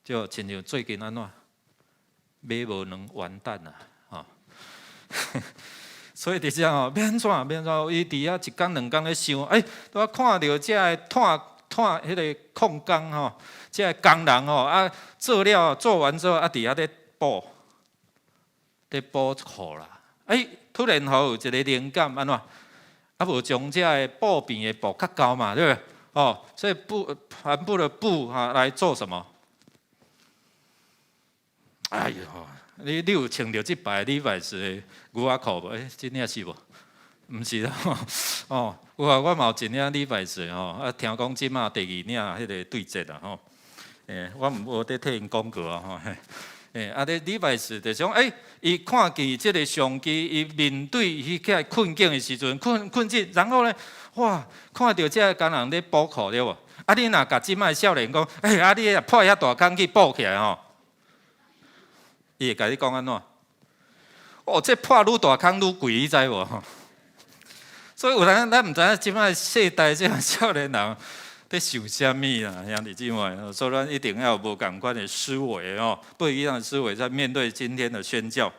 就親像最近按怎馬無卵完蛋啦，吼。所以佇遮吼，欲按怎欲按怎，伊佇遐一工兩工咧想，拄仔看著這个炭炭彼个礦工吼，這个工人吼，啊做了做完之後，啊佇遐咧補，咧補褲啦。突然吼有一個靈感，按怎？啊無將這个布棚的布較厚嘛，對不對？哦，所以布帆布的布哈來做什麼？哎喲，你有穿著這擺禮拜四的牛仔褲無？真正是無？毋是啦，哦，有啊，我嘛有一領禮拜四吼，啊，聽講這馬第二領彼個對折啊吼，我無佇替𪜶廣告啊吼，啊，咧禮拜四就想，伊看見這個商機，伊面對彼個困境的時陣，困境，然後呢，哇，看著這個工人咧補褲對無？啊，你若共這擺少年講，啊，你若破遐大空去補起來吼，伊會共你講按怎？哦，這破愈大空愈貴，你知無？所以有當咱毋知影這擺世代這少年人佇想啥物啦，兄弟姊妹，所以咱一定要有無仝款的思維哦，不一樣的思維在面對今天的宣教。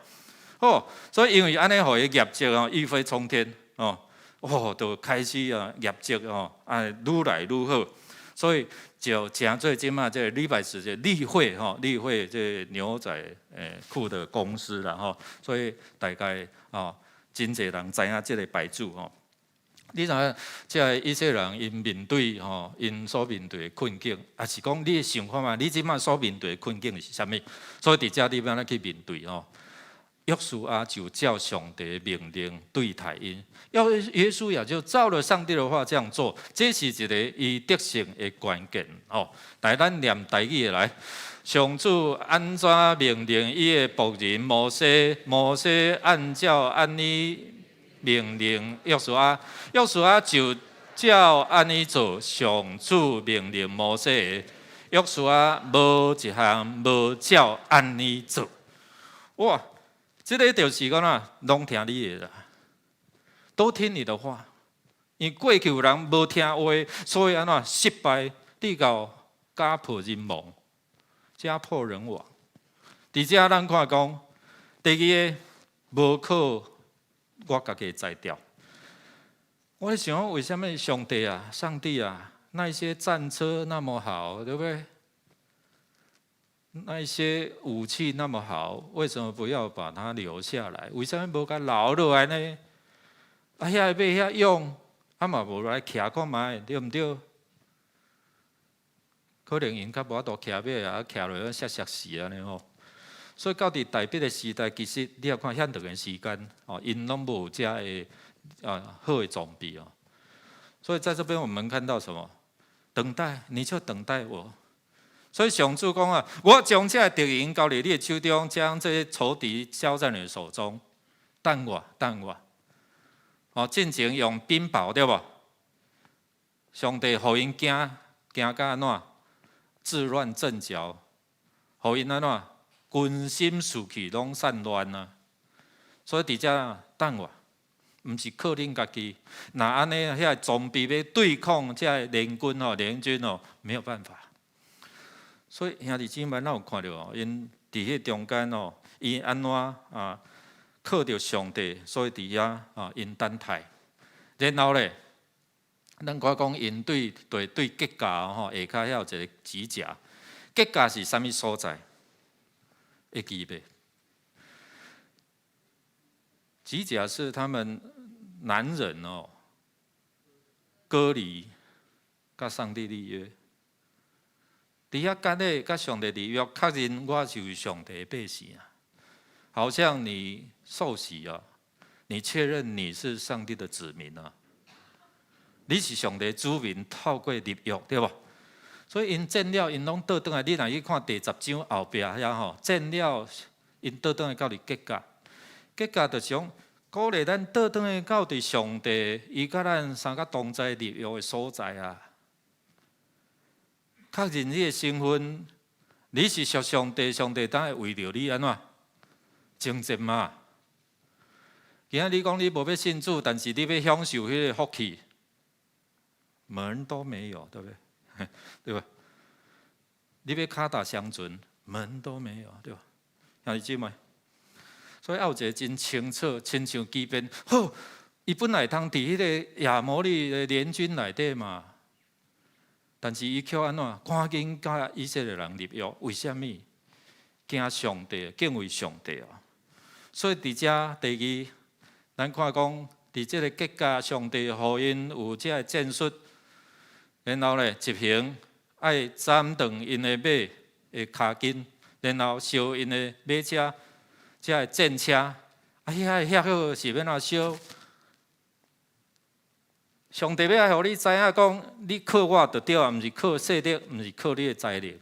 哦，所以因為按呢，予伊業績哦一飛沖天哦，哦，就開始啊業績哦啊愈來愈好，所以就成做這馬這個禮拜四這個利匯吼，利匯這個牛仔褲的公司啦吼，所以大概哦真濟人知影這個牌子吼。你知影，這个以色列人𪜶面對吼，𪜶所面對的困境，抑是講你想看覓，你這馬所面對的困境是啥物？所以佇遮你欲按怎去面對吼？約書亞就照上帝命令對待𪜶，約書亞就照了上帝的話這樣做，這是一個伊得勝的關鍵哦。來，咱念台語的來，上主按怎命令伊的僕人摩西，摩西按照按呢命令約書亞，約書亞就照按呢做。上主命令摩西的，約書亞無一項無照按呢做。哇！這個就是講啦，攏聽你的啦，都聽你的話。因為過去有人無聽話，所以按怎失敗，直到家破人亡，家破人亡。佇遮咱看講，第二个無靠我家己的才調。我咧想，為啥物上帝啊，上帝啊，那些戰車那麼好，對不對？那一些武器那麼好，為什麼不要把它留下來？為啥物無共留落來呢？啊，遐個欲遐用，啊嘛無來騎看覓，對毋對？可能𪜶較無法度騎馬啊，騎落去摔摔死按呢吼。所以到佇大衛的時代，其實你也看遐長的時間，哦，𪜶攏無遮个啊好的裝備哦。所以在這邊我們看到什麼？等待，你就等待我。所以上主講啊，我將這個敵人交佇你的手中，將這些仇敵交在你的手中。等我，等我。哦，進前用冰雹對無？上帝予𪜶驚驚甲按怎？自亂陣腳，予𪜶按怎？軍心士氣攏散亂啊！所以佇遮等我，毋是靠恁家己。若按呢，遐個裝備欲對抗這個聯軍吼，聯軍哦，沒有辦法。所以兄弟姊妹，咱有看著哦，𪜶佇彼中間哦，伊按怎啊靠著上帝，所以佇遐啊𪜶等待。然後咧，咱看講𪜶對對對吉甲吼，下跤遐有一个吉甲，吉甲是啥物所在？會記袂？吉甲是他們男人哦，割禮佮上帝立約，佇遐割禮佮上帝立約，確認我就是上帝的百姓啊。好像你受洗啊，你確認你是上帝的子民啊，你是上帝子民，透過立約對無？所以𪜶戰了，𪜶攏倒轉來。你若去看第10章後壁遐吼，戰了，𪜶倒轉來到佇吉甲，吉甲就是講鼓勵咱倒轉來到佇上帝，伊佮咱三個同在立約的所在啊。確認你的身份，你是屬上帝，上帝當會為著你按怎征戰嘛？今仔你講你無欲信主，但是你欲享受彼個福氣，門都沒有，對不對？對吧？你欲跤踏雙船，門都沒有，對吧？兄弟姊妹，所以猶有一個真清楚，親像基遍，好，伊本來通佇彼個亞摩利的聯軍內底嘛，但是伊卻按怎？趕緊佮以色列人立約，為啥物？驚上帝，敬畏上帝啊！所以佇遮第二，咱看講佇這个吉甲，上帝予𪜶有這个戰術，然後咧執行愛斬斷𪜶的馬的跤筋，然後燒𪜶的馬車，這个戰車，啊，遐遐好是欲按怎燒？上帝欲愛予你知影講，你靠我就對啊，毋是靠勢力，毋是靠你的才能。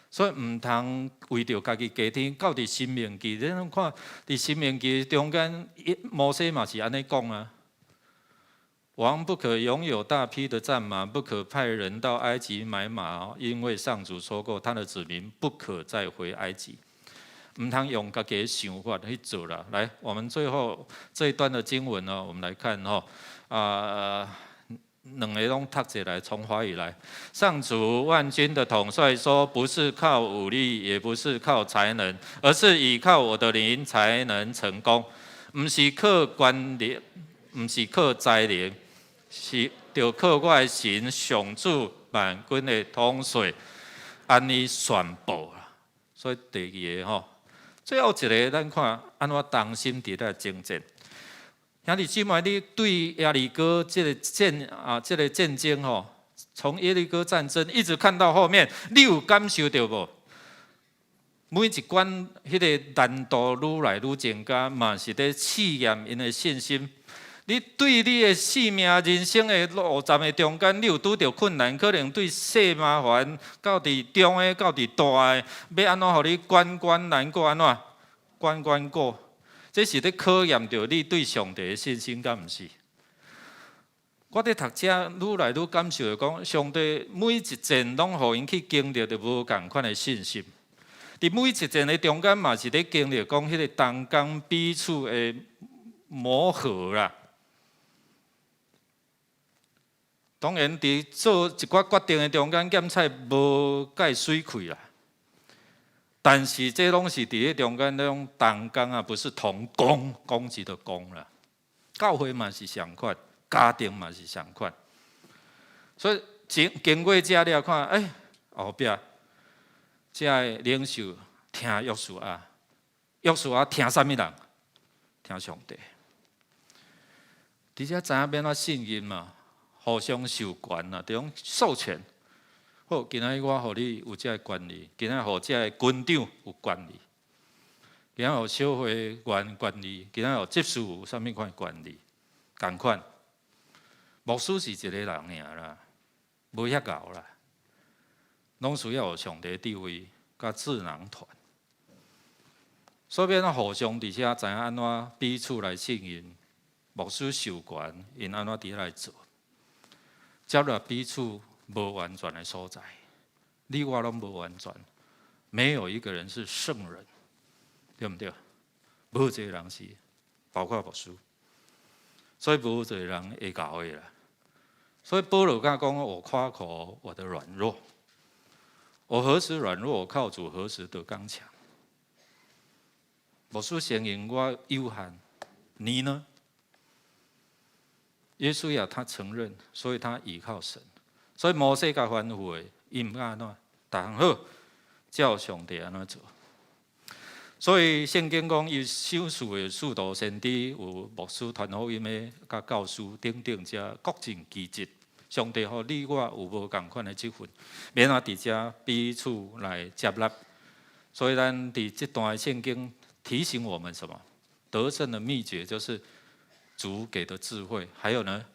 所以毋通為著家己加添。到佇申命記，你攏看佇申命記中間，摩西嘛是按呢講啊。王不可擁有大批的戰馬，不可派人到埃及買馬，因為上主說過，他的子民不可再回埃及。毋通用家己的想法去做啦。來，我們最後這一段的經文呢，我們來看吼，啊，兩个攏讀起來，從華語來。上主萬軍的統帥說：不是靠武力，也不是靠才能，而是倚靠我的靈才能成功。毋是靠權力，毋是靠才能，是著靠我的神上主萬軍的統帥，按呢宣布啦。所以第二个吼，最後一个咱看按怎同心佇咧征戰。兄弟姊妹，你對耶利哥這个戰啊，這个戰爭吼，從耶利哥戰爭一直看到後面，你有感受著無？每一關彼个難度愈來愈增加，嘛是咧試驗𪜶的信心。你對你的生命、人生的路站的中間，你有拄著困難，可能對細麻煩到佇中的，到佇大的，欲按怎予你關關難過，按怎關關過？這是咧考驗著你對上帝的信心，敢毋是？我佇讀這愈來愈感受著講，上帝每一戰攏予𪜶去經歷著無仝款的信心。佇每一戰的中間嘛是咧經歷講彼个同工彼此的磨合啦。當然，佇做一寡決定的中間，檢採無蓋媠氣啦。但是這攏是佇咧中間那種同工啊，不是同工，攻擊的攻啦。教會嘛是相款，家庭嘛是相款。所以經經過這了看，欸，後壁這个領袖聽約書亞，約書亞聽啥物人？聽上帝。佇遮知影欲按怎信任嘛？互相授權啊，這種授權。好，今仔日我予你有這个權利，今仔日予這个軍長有權利，今仔予小會員權利，今仔予執事有啥物款權利？仝款，牧師是一个人爾啦，無遐𠢕啦，攏需要有上帝智慧佮智囊團。所以欲按怎互相佇遮知影按怎彼此來信任，牧師授權，𪜶按怎佇遐來做，接納彼此無完全的所在，你我攏無完全，沒有一個人是聖人，對毋對？無一個人是，包括牧師，所以無一個人會𠢕的啦。所以保羅敢講：我誇口我的軟弱，我何時軟弱，我靠主何時得剛強。牧師承認我有限，你呢？約書亞他承認，所以他倚靠神。所以摩西共吩咐的，伊毋敢按怎，逐項好，照上帝按怎做。所以聖經講，伊賞賜的使徒、先知、有牧師、傳福音的、佮教師等等，這各盡其職。上帝予你我有無仝款的職份，免啊佇遮彼此來接納。所以咱佇這段聖經提醒我們什麼？得勝的秘訣就是主給的智慧，還有呢，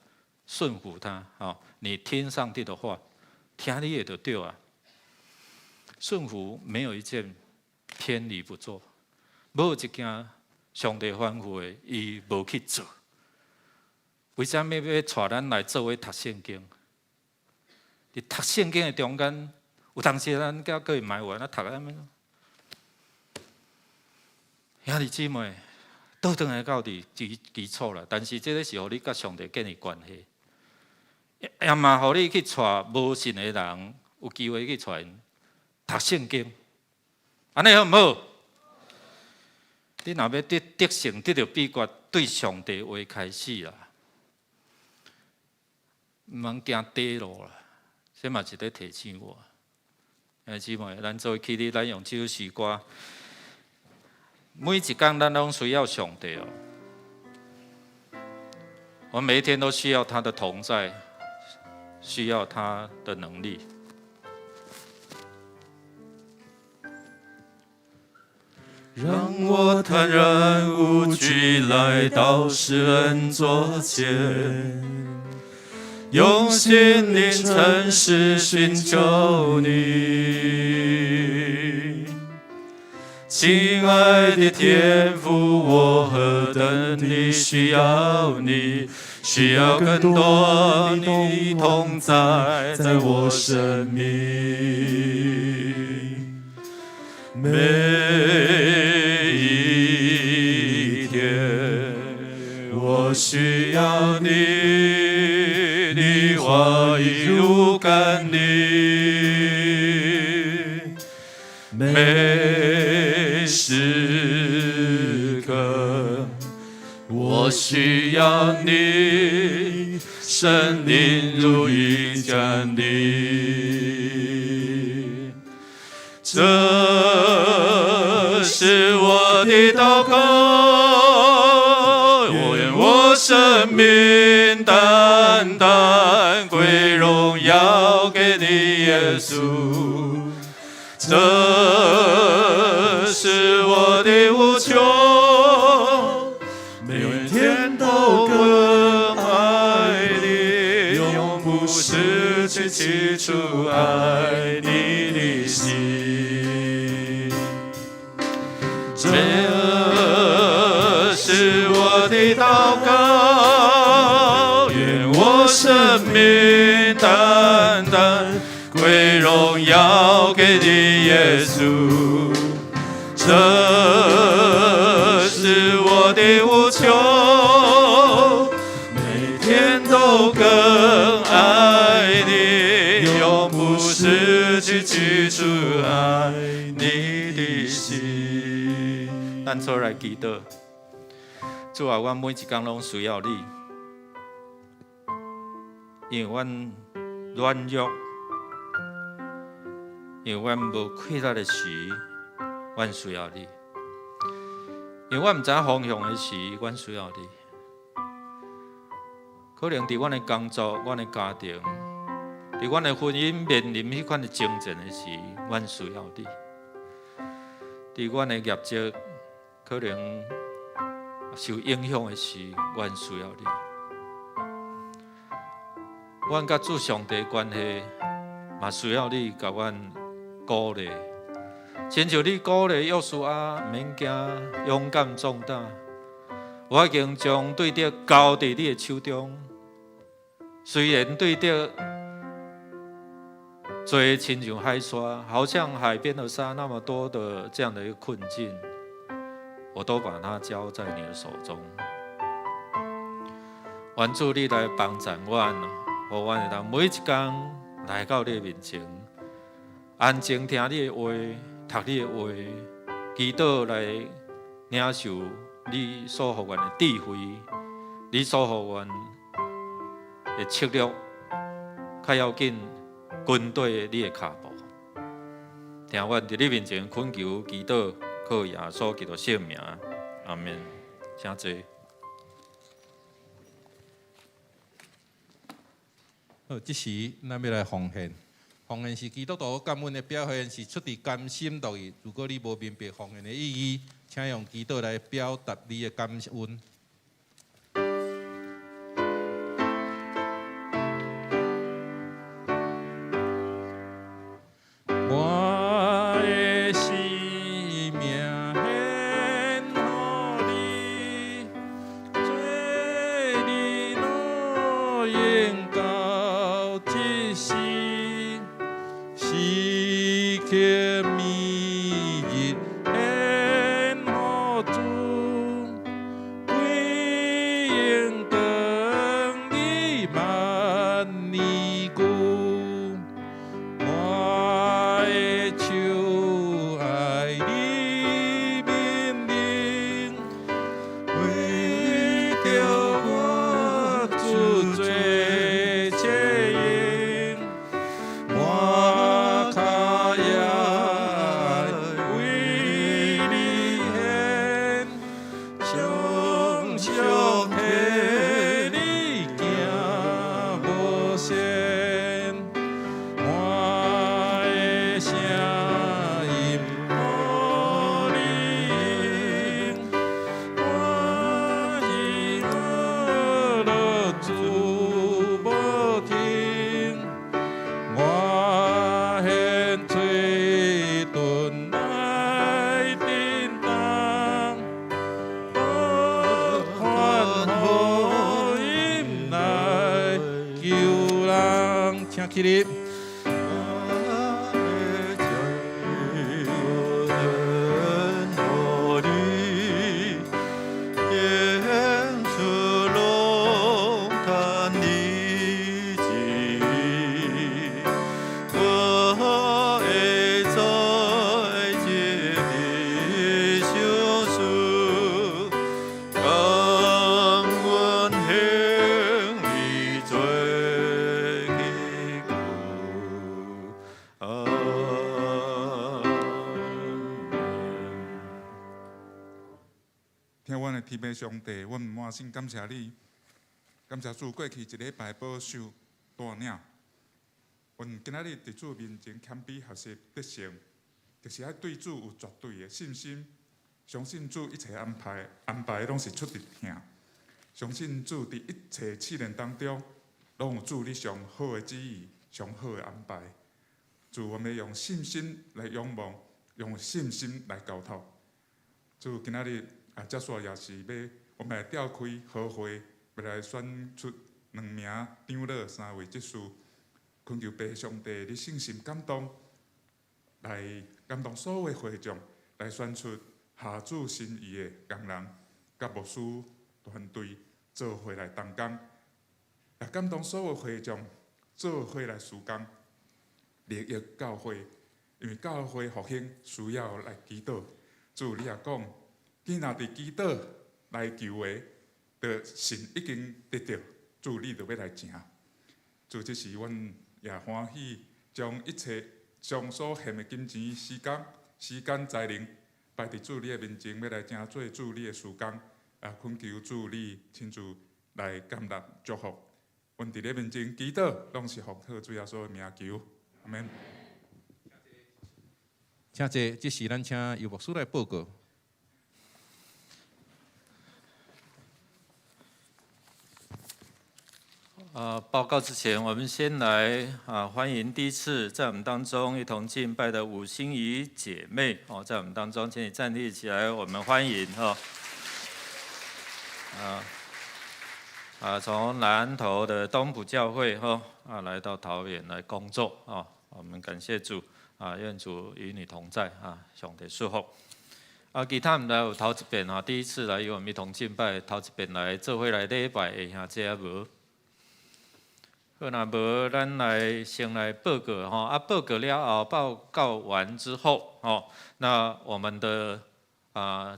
順服他。哦，你聽上帝的話，聽你的就對啊。順服沒有一件偏離不做，無一件上帝吩咐的，伊無去做。為啥物欲帶咱來做伙讀聖經？佇讀聖經的中間，有當時咱閣閣會埋怨啊，讀啥物？兄弟姊妹，倒轉來到佇基礎啦。但是這个是予你佮上帝建立關係，也嘛予你去帶無信的人，有機會去帶𪜶讀聖經，按呢好毋好？你若欲得勝，得著秘訣，對上帝話開始啦，毋通行短路啦。這嘛是咧提醒我，兄弟姊妹，咱做伙起立，咱用這首詩歌。每一工咱攏需要上帝哦，我每一天都需要他的同在，需要他的能力。讓我坦然無懼來到施恩座前，用心靈誠實尋求你。親愛的天父，我何等地需要你，需要更多你同在，在我生命。每一天，我需要你的話語如甘霖，每時刻我需要你，聖靈如雨降臨。這是我的禱告，我願我生命單單歸榮耀給你，耶穌。這是我的呼求，每天都更愛你，永不失去起初愛你的心。這是我的禱告，願我生命單單歸榮耀給你，耶穌。這是我的呼求，每天都更愛你，永不失去起初愛你的心。咱做來祈禱，主啊，阮每一工攏需要你，因為阮軟弱，因為阮無氣力的時，阮需要你；因為阮毋知影方向的時，阮需要你。可能佇阮的工作、阮的家庭、佇阮的婚姻面臨彼款的爭戰的時，阮需要你。佇阮的業績可能受影響的時，阮需要你。阮佮主上帝關係嘛需要你共阮鼓勵，親像你鼓勵約書亞，毋免驚，勇敢壯膽。我已經將對敵交佇你的手中，雖然對敵濟親像海沙，好像海邊的沙那麼多的這樣的一個困境，我都把它交在你的手中。願主你來幫助阮，予阮會當每一工來到你的面前，安靜聽你的話，讀你的話，祈禱來領受你所予阮的智慧，你所予阮的策略較要緊，軍隊你的跤步。聽阮佇你面前懇求祈禱，靠耶穌基督聖名，阿們。請坐。好，這時咱欲來奉獻。奉獻是基督徒感恩的表現，是出自甘心樂意。如果你無明白奉獻的意義，請用祈禱來表達你的感恩。我的生命獻予你，做你奴用到這世，時刻每日獻予主，歸榮光你萬年久。我的手愛你命令，為著我主做切應，我跤也為你獻，常常替你行無限。我的聲音予你應，我喜樂主無停，我獻嘴唇來叮當，不傳福音來救人。請起立。我的救恩予你，演出龍壇你旨意，我會在這的小事，甘願向你做器具。阿們。疼阮的天父上帝，阮滿心感謝你，感謝主過去一禮拜保守帶領。阮今仔日佇主面前謙卑學習得勝，就是愛對主有絕對的信心，相信主一切安排安排攏是出佇疼，相信主佇一切試煉當中，攏有主你上好的旨意、上好的安排。主，我們用信心來仰望，用信心來交託。主，今仔日啊，接續也是欲，我們來召開和會，欲來選出兩名長老、三位執事，懇求父上帝，你聖神感動，來感動所有會眾，來選出合主心意的工人，佮牧師團隊做伙來同工，也感動所有會眾做伙來事工，利益教會，因為教會復興需要來祈禱。主，你也講，你若佇祈禱來求的，就神已經得著，主你就欲來成。主，這時阮也歡喜，將一切將所獻的金錢、時間、才能，擺佇主你的面前，欲來成做主你的事工，啊，懇求主你親自來建立祝福。阮佇你面前祈禱，攏是奉靠主耶穌的名求，阿們。請坐，這時咱請尤牧師來報告。報告之前，我們先來啊歡迎第一次在我們當中一同敬拜的伍心怡姐妹哦，在我們當中，請你站立起來，我們歡迎哈。從南投的東埔教會哈啊來到桃園來工作啊，我們感謝主啊，願主與你同在啊，上帝祝福。啊，其他毋知有頭一遍哈，第一次來與我們一同敬拜，頭一遍來做伙來禮拜的兄弟無？好，若無，咱來先來報告吼。啊，報告了後，報告完之後，吼，那我們的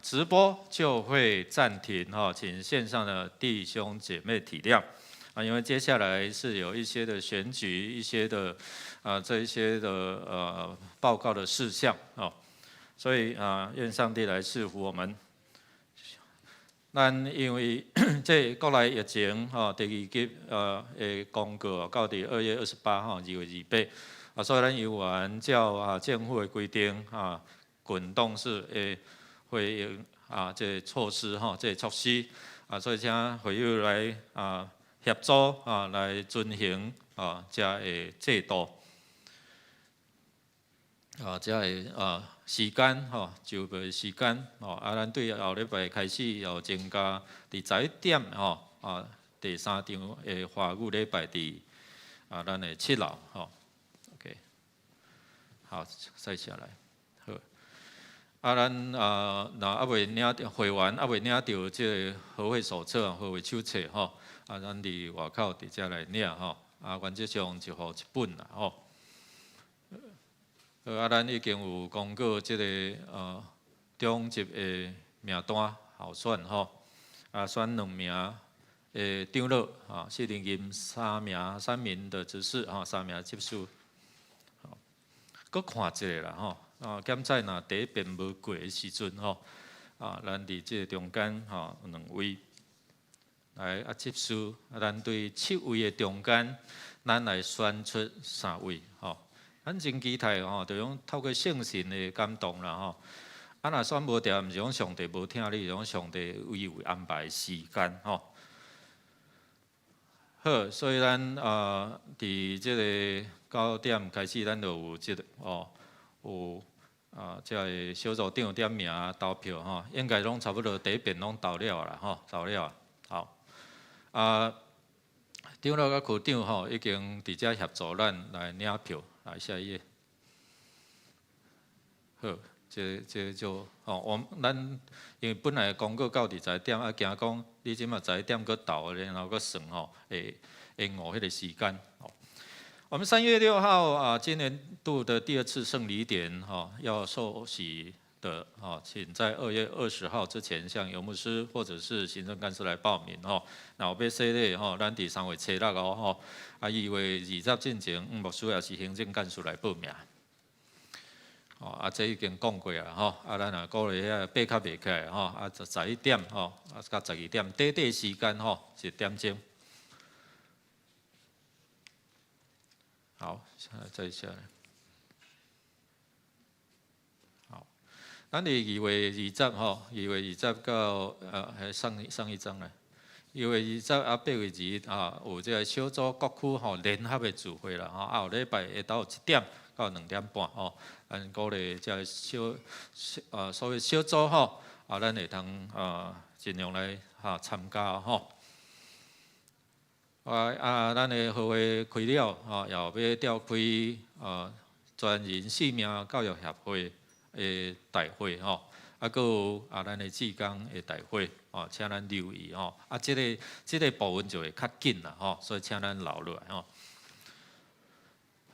直播就會暫停吼，請線上的弟兄姐妹體諒。啊，因為接下來是有一些的選舉，一些的啊這一些的報告的事項哦，所以啊，願上帝來賜福我們。咱因為這國內疫情吼，第二級的公告到佇2月28號，2月28，啊，所以咱猶原照啊政府的規定啊，滾動式的回應啊，這個措施吼，這個措施啊，所以請會友來啊協助啊來遵行啊這个制度啊，這个啊時間吼，就會時間吼，啊，咱對後禮拜開始又增加佇11點吼，啊，第三場的華語禮拜佇啊，咱的七樓吼，OK，好，再下來，好，啊，咱啊，若猶未領著會員，猶未領著這个合會手冊、合會手冊吼，啊，咱佇外口直接來領吼，啊，原則上一戶一本啦吼。啊，咱已經有公告這个長執的名單候選吼，啊，選兩名的長老啊，四人任三名三名的執事吼，三名執事，吼，閣看一下啦吼，啊，檢採若第一遍無過的時陣吼，啊，咱佇這個中間吼有兩位來啊執事，啊，咱對七位的中間，咱來選出三位吼。咱真期待吼，就講透過聖神的感動啦吼。啊，若選無著，毋是講上帝無聽你，是講上帝伊有安排時間吼。好，所以咱佇這个9點開始，咱就有這个哦，有啊，這个小組長點名投票吼，應該攏差不多第一遍攏投了啦吼，投了。好，啊，長老佮區長吼已經佇遮協助咱來領票。來下一頁。好，這這就哦，我咱因為本來公告到佇十一點，啊驚講你這馬十一點閣投，然後閣算吼，會延誤彼个時間。我們3月6號啊，今年度的第二次聖禮典哈，要受洗的啊，請在2月20號之前向游牧師或者是行政幹事來報名吼。若有欲洗禮吼，咱佇3月初六哦吼，啊2月20進前，牧師抑是行政幹事來報名。哦，啊，這已經講過啊，吼，啊，咱若鼓勵遐爬較袂起來吼，啊，11點吼，啊，到12點，短短時間吼，一點鐘。好，再下來。好，咱佇2月20吼，2月20到還上上一張來，2月20啊8月2啊，有這个小組各區吼聯合的聚會啦，吼，啊後禮拜下晝1點到2點半吼，咱鼓勵這个小所謂小組吼，啊，咱會通盡量來哈參加吼。啊啊，咱的合會開了吼，也欲召開全人性命教育協會的大會吼，啊，閣有啊，咱的志工的大會哦，請咱留意吼。啊，這个這个部分就會較緊啦吼，所以請咱留落來吼。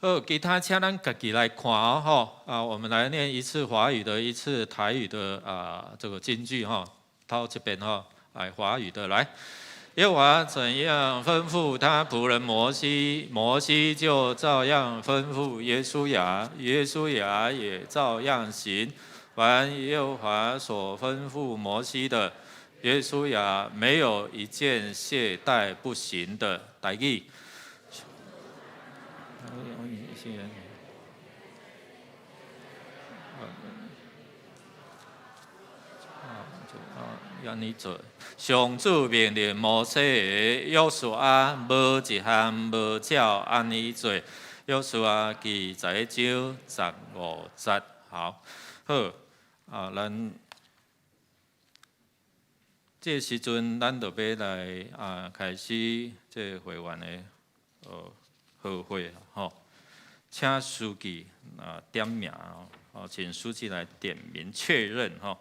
好，其他請咱家己來看哦吼。啊，我們來念一次華語的，一次台語的啊，這個金句哈，頭一遍吼，來華語的來。耶和華怎樣吩咐他僕人摩西，摩西就照樣吩咐約書亞，約書亞也照樣行。凡耶和華所吩咐摩西的，約書亞沒有一件懈怠不行的。台語。按呢做，上主命令摩西的，約書亞無一項無照按呢做。約書亞記11章15節，好，好，啊，咱這個時陣，咱就欲來啊開始這個會員的合會吼，請書記啊點名哦，請書記來點名確認吼。